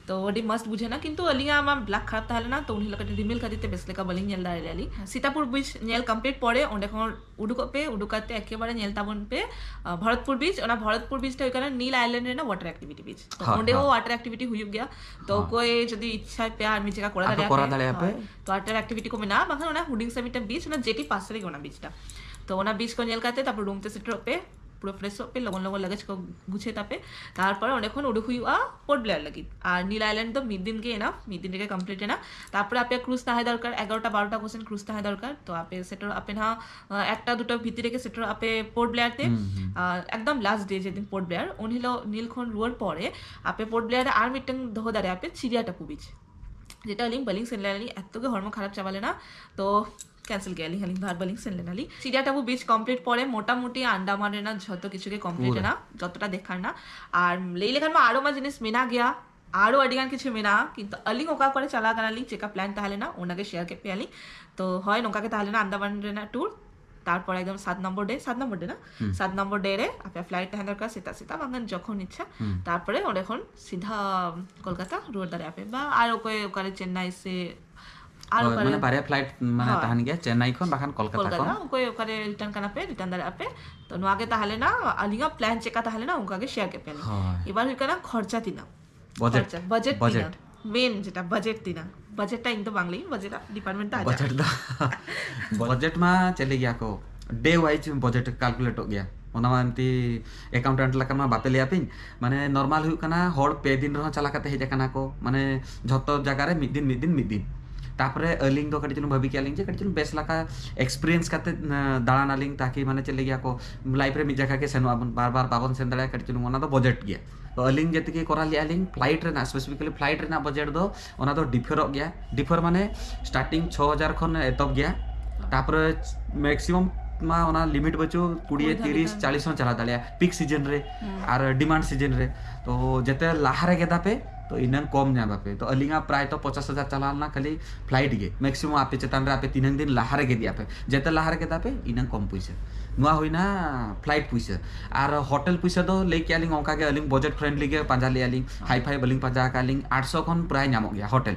ᱛᱚ ᱟᱹᱰᱤ ᱢᱚᱥᱛ ᱵᱩᱡᱷᱟᱹᱣ ᱮᱱᱟ, ᱠᱤᱱᱛᱩ ᱟᱹᱞᱤᱧᱟᱜ ᱢᱟ ᱞᱟᱠ ᱠᱷᱟᱨᱟᱯ ᱛᱟᱦᱮᱸ ᱞᱮᱱᱟ, ᱛᱚ ᱩᱱ ᱦᱤᱞᱳᱜ ᱠᱟᱹᱴᱤᱡ ᱨᱤᱢᱤᱞ ᱠᱷᱟᱹᱛᱤᱨ ᱛᱮ ᱵᱮᱥ ᱞᱮᱠᱟ ᱵᱟᱹᱞᱤᱧ ᱧᱮᱞ ᱫᱟᱲᱮ ᱞᱮᱫᱟ ᱞᱤᱧ᱾ ᱥᱤᱛᱟᱯᱩᱨ ᱵᱤᱪ ᱧᱮᱞ ᱠᱚᱢᱯᱞᱤᱴ ᱯᱚᱨᱮ ᱚᱸᱰᱮ ᱠᱷᱚᱱ ᱩᱰᱩᱠᱚᱜ ᱯᱮ, ᱩᱰᱩᱠ ᱠᱟᱛᱮ ᱮᱠᱮᱵᱟᱨᱮ ᱧᱮᱞ ᱛᱟᱵᱚᱱ ᱯᱮ, ᱟᱸ, ᱵᱷᱚᱨᱚᱛᱯᱩᱨ ᱵᱤᱪ᱾ ᱚᱱᱟ ᱵᱷᱚᱨᱚᱛᱯᱩᱨ ᱵᱤᱪ ᱴᱟ ᱦᱩᱭᱩᱜ ᱠᱟᱱᱟ ᱱᱤᱞ ᱟᱭᱞᱮᱱᱰ ᱨᱮᱱᱟᱜ ᱣᱟᱴᱟᱨ ᱮᱠᱴᱤᱵᱷᱤᱴᱤ ᱵᱤᱪ᱾ ᱛᱚ ᱦᱳᱭ, ᱚᱸᱰᱮ ᱦᱚᱸ ᱦᱳᱭ᱾ ᱣᱟᱴᱟᱨ ᱮᱠᱴᱤᱵᱷᱤᱴᱤ ᱦᱩᱭᱩᱜ ᱜᱮᱭᱟ, ᱛᱚ ᱦᱳᱭ᱾ ᱚᱠᱚᱭ ᱡᱩᱫᱤ ᱤᱪᱪᱷᱟ ᱯᱮ ᱟᱨ ᱢᱤᱫ ᱡᱟᱭᱜᱟ ᱠᱚᱨᱟᱣ ᱟᱯᱮ ᱫᱟᱲᱮᱭᱟᱜ ᱠᱚᱨᱟᱣ ᱯᱮ, ᱫᱟᱲᱮᱭᱟᱜ ᱯᱮ᱾ ᱦᱳᱭ᱾ ᱛᱚ ᱣᱟᱴᱟᱨ ᱮᱠᱴᱤᱵᱷᱤᱴᱤ ᱠᱚ ᱢᱮᱱᱟᱜᱼᱟ, ᱵᱟᱝᱠᱷᱟᱱ ᱚᱱᱟ ᱦᱩᱰᱤᱧ ᱥᱟ ᱢᱤᱫᱴᱟᱝ ᱵᱤᱪ, ᱚᱱᱟ ᱡᱮᱴᱤ ᱯᱟᱥ ᱨᱮᱜᱮ ᱚᱱᱟ ᱵᱤᱪ ᱴᱟ᱾ ᱛᱚ ᱚᱱᱟ ᱵᱤᱪ ᱠᱚ ᱧᱮᱞ ᱠᱟᱛᱮ ᱛᱟᱨᱯᱚᱨ ᱨᱩᱢ ᱛᱮ ᱥᱮᱴᱮᱨᱚᱜ ᱯᱮ, ᱯᱩᱨᱟᱹ ᱯᱷᱨᱮᱥᱚᱜ ᱯᱮ, ᱞᱚᱜᱚᱱ ᱞᱚᱜᱚᱱ ᱞᱟᱜᱮᱡᱽ ᱠᱚ ᱜᱩᱪᱷᱟᱹᱭ ᱛᱟᱯᱮ᱾ ᱛᱟᱨᱯᱚᱨᱮ ᱚᱸᱰᱮ ᱠᱷᱚᱱ ᱩᱰᱩᱠ ᱦᱩᱭᱩᱜᱼᱟ ᱯᱳᱨᱴ ᱵᱞᱮᱭᱟᱨ ᱞᱟᱹᱜᱤᱫ᱾ ᱟᱨ ᱱᱤᱞ ᱟᱭᱞᱮᱱᱰ ᱫᱚ ᱢᱤᱫ ᱫᱤᱱ ᱜᱮ ᱮᱱᱟᱯ, ᱢᱤᱫ ᱫᱤᱱ ᱨᱮᱜᱮ ᱠᱚᱢᱯᱞᱤᱴ ᱮᱱᱟ᱾ ᱛᱟᱨᱯᱚᱨᱮ ᱟᱯᱮ ᱠᱨᱩᱡᱽ ᱛᱟᱦᱮᱸ ᱫᱚᱨᱠᱟᱨ, ᱮᱜᱟᱨᱚᱴᱟ ᱵᱟᱨᱚᱴᱟ ᱠᱚ ᱥᱮᱱ ᱠᱨᱩᱡᱽ ᱛᱟᱦᱮᱸ ᱫᱚᱨᱠᱟᱨ᱾ ᱛᱚ ᱟᱯᱮ ᱥᱮᱴᱮᱨᱚᱜ ᱟᱯᱮ ᱱᱟᱦᱟᱜ, ᱟᱸ, ᱮᱠᱴᱟ ᱫᱩᱴᱟ ᱵᱷᱤᱛᱤᱨ ᱨᱮᱜᱮ ᱥᱮᱴᱮᱨᱚᱜ ᱟᱯᱮ ᱯᱳᱨᱴ ᱵᱞᱮᱭᱟᱨ ᱛᱮ᱾ ᱦᱩᱸ, ᱦᱩᱸ᱾ ᱟᱨ ᱮᱠᱫᱚᱢ ᱞᱟᱥᱴ ᱰᱮ ᱡᱮᱫᱤᱱ ᱯᱳᱨᱴ ᱵᱞᱮᱭᱟᱨ, ᱩᱱ ᱦᱤᱞᱳᱜ ᱱᱤᱞ ᱠᱷᱚᱱ ᱨᱩᱣᱟᱹᱲ ᱯᱚᱨᱮ ᱟᱯᱮ ᱯᱳᱨᱴ ᱵᱞᱮᱭᱟᱨ ᱨᱮ ᱟᱨ ᱢᱤᱫᱴᱟᱝ ᱫᱚᱦᱚ ᱫᱟᱲᱮᱭᱟᱜᱼᱟ ᱯᱮ ᱪᱤᱨᱤᱭᱟ ᱴᱟᱯᱩ ᱵᱤᱪ, ᱡᱮᱴᱟ ᱟᱹᱞᱤᱧ ᱵᱟᱹᱞᱤᱧ ᱥᱮᱱ ᱞᱮᱱᱟ, ᱟᱹᱞᱤᱧ ᱮᱛᱚ ᱜᱮ ᱦᱚᱲᱢᱚ ᱠᱷᱟᱨᱟᱯ ᱪᱟᱵᱟ ᱞᱮᱱᱟ᱾ ᱛᱚ ᱠᱮᱱᱥᱮᱞ ᱜᱮᱭᱟᱞᱤᱧ, ᱟᱹᱞᱤᱧ ᱫᱚ ᱟᱨ ᱵᱟᱹᱞᱤᱧ ᱥᱮᱱ ᱞᱮᱱᱟᱞᱤᱧ᱾ ᱪᱤᱨᱤᱭᱟ ᱴᱟᱯᱩ ᱵᱤᱪ ᱠᱚᱢᱯᱞᱤᱴ ᱯᱚᱨᱮ ᱢᱳᱴᱟᱢᱩᱴᱤ ᱟᱱᱰᱟᱢᱟᱱ ᱨᱮᱱᱟᱜ ᱡᱷᱚᱛᱚ ᱠᱤᱪᱷᱩ ᱜᱮ ᱠᱚᱢᱯᱞᱤᱴ ᱯᱩᱨᱟᱹ᱾ ᱮᱱᱟ, ᱡᱚᱛᱚᱴᱟ ᱫᱮᱠᱷᱟ ᱨᱮᱱᱟᱜ᱾ ᱟᱨ ᱞᱟᱹᱭ ᱞᱮᱠᱷᱟᱱ ᱢᱟ ᱟᱨᱚ ᱢᱟ ᱡᱤᱱᱤᱥ ᱢᱮᱱᱟᱜ ᱜᱮᱭᱟ, ᱟᱨᱚ ᱟᱹᱰᱤ ᱜᱟᱱ ᱠᱤᱪᱷᱩ ᱢᱮᱱᱟᱜᱼᱟ, ᱠᱤᱱᱛᱩ ᱟᱹᱞᱤᱧ ᱚᱠᱟ ᱠᱚᱨᱮ ᱪᱟᱞᱟᱣ ᱠᱟᱱᱟᱞᱤᱧ, ᱪᱮᱠᱟ ᱯᱞᱟᱱ ᱛᱟᱦᱮᱸ ᱞᱮᱱᱟ, ᱚᱱᱟᱜᱮ ᱥᱮᱭᱟᱨ ᱠᱮᱫ ᱯᱮᱭᱟᱞᱤᱧ᱾ ᱛᱚ ᱦᱳᱭ, ᱱᱚᱝᱠᱟ ᱜᱮ ᱛᱟᱦᱮᱸ ᱞᱮᱱᱟ ᱟᱱᱫᱟᱢᱟᱱ ᱨᱮᱱᱟᱜ ᱴᱩᱨ᱾ ᱛᱟᱨᱯᱚᱨ ᱮᱠᱫᱚᱢ ᱥᱟᱛ ᱱᱚᱢᱵᱚᱨ ᱰᱮ, ᱥᱟᱛ ᱱᱚᱢᱵᱚᱨ ᱰᱮ ᱱᱟ, ᱦᱩᱸ᱾ ᱥᱟᱛ ᱱᱚᱢᱵᱚᱨ ᱰᱮ ᱨᱮ ᱟᱯᱮ ᱯᱷᱞᱟᱭᱤᱴ ᱛᱟᱦᱮᱸ ᱫᱚᱨᱠᱟᱨ ᱥᱮᱛᱟᱜ ᱥᱮᱛᱟᱜ, ᱵᱟᱝᱠᱷᱟᱱ ᱡᱚᱠᱷᱚᱱ ᱤᱪᱪᱷᱟ᱾ ᱦᱩᱸ᱾ ᱛᱟᱨᱯᱚᱨᱮ ᱚᱸᱰᱮ ᱠᱷᱚᱱ ᱥᱤᱫᱷᱟ ᱠᱳᱞᱠᱟᱛᱟ ᱨᱩᱣᱟᱹᱲ ᱫᱟᱲᱮᱭᱟᱜᱼᱟ ᱯᱮ, ᱵᱟ ᱟᱨ ᱚᱠᱚᱭ ᱚᱠᱟᱨᱮ ᱪᱮᱱᱱᱟᱭ ᱥᱮ ᱟᱨ ᱦᱳᱭ, ᱚᱠᱟᱨᱮ ᱢᱟᱱᱮ ᱵᱟᱨᱭᱟ ᱯᱷᱞᱟᱭᱤᱴ ᱢᱟᱱᱮ ᱦᱳᱭ᱾ ᱛᱟᱦᱮᱱ ᱜᱮᱭᱟ, ᱪᱮᱱᱱᱟᱭ ᱠᱷᱚᱱ ᱵᱟᱠᱷᱟᱱ ᱠᱳᱞᱠᱟᱛᱟ ᱠᱳᱞᱠᱟᱛᱟ ᱠᱷᱚᱱ᱾ ᱚᱠᱚᱭ ᱚᱠᱟᱨᱮ ᱨᱤᱴᱟᱨᱱ ᱠᱟᱱᱟ ᱯᱮ, ᱨᱤᱴᱟᱨᱱ ᱫᱟᱲᱮᱭᱟᱜᱼᱟ ᱯᱮ᱾ ᱛᱚ ᱱᱚᱣᱟ ᱜᱮ ᱛᱟᱦᱮᱸ ᱞᱮᱱᱟ ᱟᱹᱞᱤᱧᱟᱜ ᱯᱞᱟᱱ, ᱪᱮᱠᱟ ᱛᱟᱦᱮᱸ ᱞᱮᱱᱟ ᱚᱱᱠᱟ ᱜᱮ ᱥᱮᱭᱟᱨ ᱠᱮᱫ ᱯᱮᱭᱟᱞᱤᱧ᱾ ᱦᱳᱭ᱾ ᱮᱵᱟᱨ ᱦᱩᱭᱩᱜ ᱠᱟᱱᱟ ᱠᱷᱚᱨᱪᱟ ᱛᱤᱱᱟᱹᱜ? ᱵᱟᱡᱮᱴ᱾ ᱠᱷᱚᱨᱪᱟ, ᱵᱟᱡᱮᱴ ᱵᱟᱡᱮᱴ᱾ ᱛᱤᱱᱟᱹᱜ? ᱢᱮᱱ ᱡᱮᱴᱟ ᱵᱟᱡᱮᱴ ᱛᱤᱱᱟᱹᱜ, ᱵᱟᱡᱮᱴ ᱴᱟ ᱤᱧ ᱫᱚ ᱵᱟᱝ ᱞᱟᱹᱭᱟᱹᱧ, ᱵᱟᱡᱮᱴ ᱰᱤᱯᱟᱨᱴᱢᱮᱱᱴ ᱫᱚ ᱟᱡᱟᱜ᱾ ᱵᱟᱡᱮᱴ ᱫᱚ ᱵᱟᱡᱮᱴ ᱢᱟ ᱪᱮᱫ ᱞᱟᱹᱭ ᱜᱮᱭᱟ ᱠᱚ, ᱰᱮ ᱣᱟᱭᱤᱡ ᱵᱟᱡᱮᱴ ᱠᱟᱞᱠᱩᱞᱮᱴᱚᱜ ᱜᱮᱭᱟ᱾ ᱚᱱᱟ ᱢᱟ ᱮᱢᱛᱤ ᱮᱠᱟᱣᱩᱱᱴᱮᱱᱴ ᱞᱮᱠᱟ ᱢᱟ ᱵᱟᱯᱮ ᱞᱟᱹᱭᱟᱯᱮᱧ᱾ ᱢᱟᱱᱮ ᱱᱚᱨᱢᱟᱞ ᱦᱩᱭᱩᱜ ᱠᱟᱱᱟ, ᱦᱚᱲ ᱯᱮ ᱫᱤᱱ ᱨᱮᱦᱚᱸ ᱪᱟᱞᱟᱣ ᱠᱟᱛᱮ ᱦᱮᱡ ᱟᱠᱟᱱᱟ ᱠᱚ, ᱢᱟᱱᱮ ᱡᱷᱚᱛᱚ ᱡᱟᱭᱜᱟ ᱨᱮ ᱢᱤᱫ ᱫᱤᱱ ᱢᱤᱫ ᱫᱤᱱ ᱢᱤᱫ ᱫᱤᱱ᱾ ᱛᱟᱯᱚᱨᱮ ᱟᱹᱞᱤᱧ ᱫᱚ ᱠᱟᱹᱴᱤᱡ ᱪᱩᱞᱩᱝ ᱵᱷᱟᱹᱵᱤ ᱠᱮᱜᱼᱟ ᱞᱤᱧ ᱡᱮ ᱠᱟᱹᱴᱤᱡ ᱪᱩᱞᱩᱝ ᱵᱮᱥ ᱞᱮᱠᱟ ᱮᱠᱥᱯᱤᱨᱤᱭᱮᱱᱥ ᱠᱟᱛᱮ, ᱟᱸ, ᱫᱟᱬᱟᱱᱟᱞᱤᱧ, ᱛᱟᱠᱤ ᱢᱟᱱᱮ ᱪᱮᱫ ᱞᱟᱹᱭ ᱜᱮᱭᱟ ᱠᱚ, ᱞᱟᱭᱤᱯᱷ ᱨᱮ ᱢᱤᱫ ᱡᱟᱭᱜᱟ ᱜᱮ ᱥᱮᱱᱚᱜ ᱟᱵᱚᱱ, ᱵᱟᱨ ᱵᱟᱨ ᱵᱟᱵᱚᱱ ᱥᱮᱱ ᱫᱟᱲᱮᱭᱟᱜᱼᱟ, ᱠᱟᱹᱴᱤᱡ ᱪᱩᱞᱩᱝ ᱚᱱᱟ ᱫᱚ ᱵᱟᱡᱮᱴ ᱜᱮᱭᱟ᱾ ᱛᱚ ᱟᱹᱞᱤᱧ ᱡᱮᱛᱮ ᱜᱮ ᱠᱚᱨᱟᱣ ᱞᱮᱜᱼᱟ ᱞᱤᱧ ᱯᱷᱞᱟᱭᱤᱴ ᱨᱮᱱᱟᱜ, ᱥᱯᱮᱥᱤᱯᱷᱤᱠᱟᱞᱤ ᱯᱷᱞᱟᱭᱤᱴ ᱨᱮᱱᱟᱜ ᱵᱟᱡᱮᱴ ᱫᱚ ᱚᱱᱟ ᱫᱚ ᱰᱤᱯᱷᱟᱨᱚᱜ ᱜᱮᱭᱟ᱾ ᱰᱤᱯᱷᱟᱨ ᱢᱟᱱᱮ ᱥᱴᱟᱨᱴᱤᱝ ᱪᱷᱚ ᱦᱟᱡᱟᱨ ᱠᱷᱚᱱ ᱮᱛᱚᱦᱚᱵ ᱜᱮᱭᱟ, ᱛᱟᱯᱚᱨᱮ ᱢᱮᱠᱥᱤᱢᱟᱢ ᱢᱟ ᱚᱱᱟ ᱞᱤᱢᱤᱴ ᱵᱟᱹᱪᱩᱜ, ᱠᱩᱲᱤ, ᱠᱩᱲᱤ ᱫᱷᱟᱹᱵᱤᱡ ᱛᱤᱨᱤᱥ ᱫᱷᱟᱹᱵᱤᱡ᱾ ᱪᱟᱞᱤᱥ ᱦᱚᱸ ᱪᱟᱞᱟᱣ ᱫᱟᱲᱮᱭᱟᱜᱼᱟ ᱯᱤᱠ ᱥᱤᱡᱤᱱ ᱨᱮ ᱦᱩᱸ᱾ ᱟᱨ ᱰᱤᱢᱟᱱᱰ ᱥᱤᱡᱤᱱ ᱨᱮ᱾ ᱛᱚ ᱡᱮᱛᱮ ᱞᱟᱦᱟ ᱨᱮ ᱜᱮᱫᱟ ᱯᱮ, ᱛᱚ ᱤᱱᱟᱹᱝ ᱠᱚᱢ ᱧᱟᱢ ᱟᱯᱮ᱾ ᱛᱚ ᱟᱹᱞᱤᱧᱟᱜ ᱯᱨᱟᱭ ᱛᱚ ᱯᱚᱪᱟᱥ ᱦᱟᱡᱟᱨ ᱪᱟᱞᱟᱣ ᱞᱮᱱᱟ ᱠᱷᱟᱹᱞᱤ ᱯᱷᱞᱟᱭᱤᱴ ᱜᱮ, ᱢᱮᱠᱥᱤᱢᱟᱢ ᱟᱯᱮ ᱪᱮᱛᱟᱱ ᱨᱮ ᱟᱯᱮ ᱛᱤᱱᱟᱹᱝ ᱫᱤᱱ ᱞᱟᱦᱟ ᱨᱮ ᱜᱮᱫᱮᱜᱼᱟ ᱯᱮ, ᱡᱮᱛᱮ ᱞᱟᱦᱟ ᱨᱮ ᱜᱮᱫᱟ ᱯᱮ ᱤᱱᱟᱹᱝ ᱠᱚᱢ ᱯᱩᱭᱥᱟᱹ᱾ ᱱᱚᱣᱟ ᱦᱩᱭᱱᱟ ᱯᱷᱞᱟᱭᱤᱴ ᱯᱩᱭᱥᱟᱹ᱾ ᱟᱨ ᱦᱳᱴᱮᱞ ᱯᱩᱭᱥᱟᱹ ᱫᱚ ᱞᱟᱹᱭ ᱠᱮᱜᱼᱟ ᱞᱤᱧ ᱚᱱᱠᱟ ᱜᱮ, ᱟᱹᱞᱤᱧ ᱵᱟᱡᱮᱴ ᱯᱷᱨᱮᱱᱰᱞᱤ ᱜᱮ ᱯᱟᱸᱡᱟ ᱞᱮᱜᱼᱟ ᱞᱤᱧ, ᱦᱟᱭ ᱯᱷᱟᱭ ᱵᱟᱹᱞᱤᱧ ᱯᱟᱸᱡᱟ ᱟᱠᱟᱫ ᱞᱤᱧ, ᱟᱴᱥᱚ ᱠᱷᱚᱱ ᱯᱨᱟᱭ ᱧᱟᱢᱚᱜ ᱜᱮᱭᱟ ᱦᱳᱴᱮᱞ᱾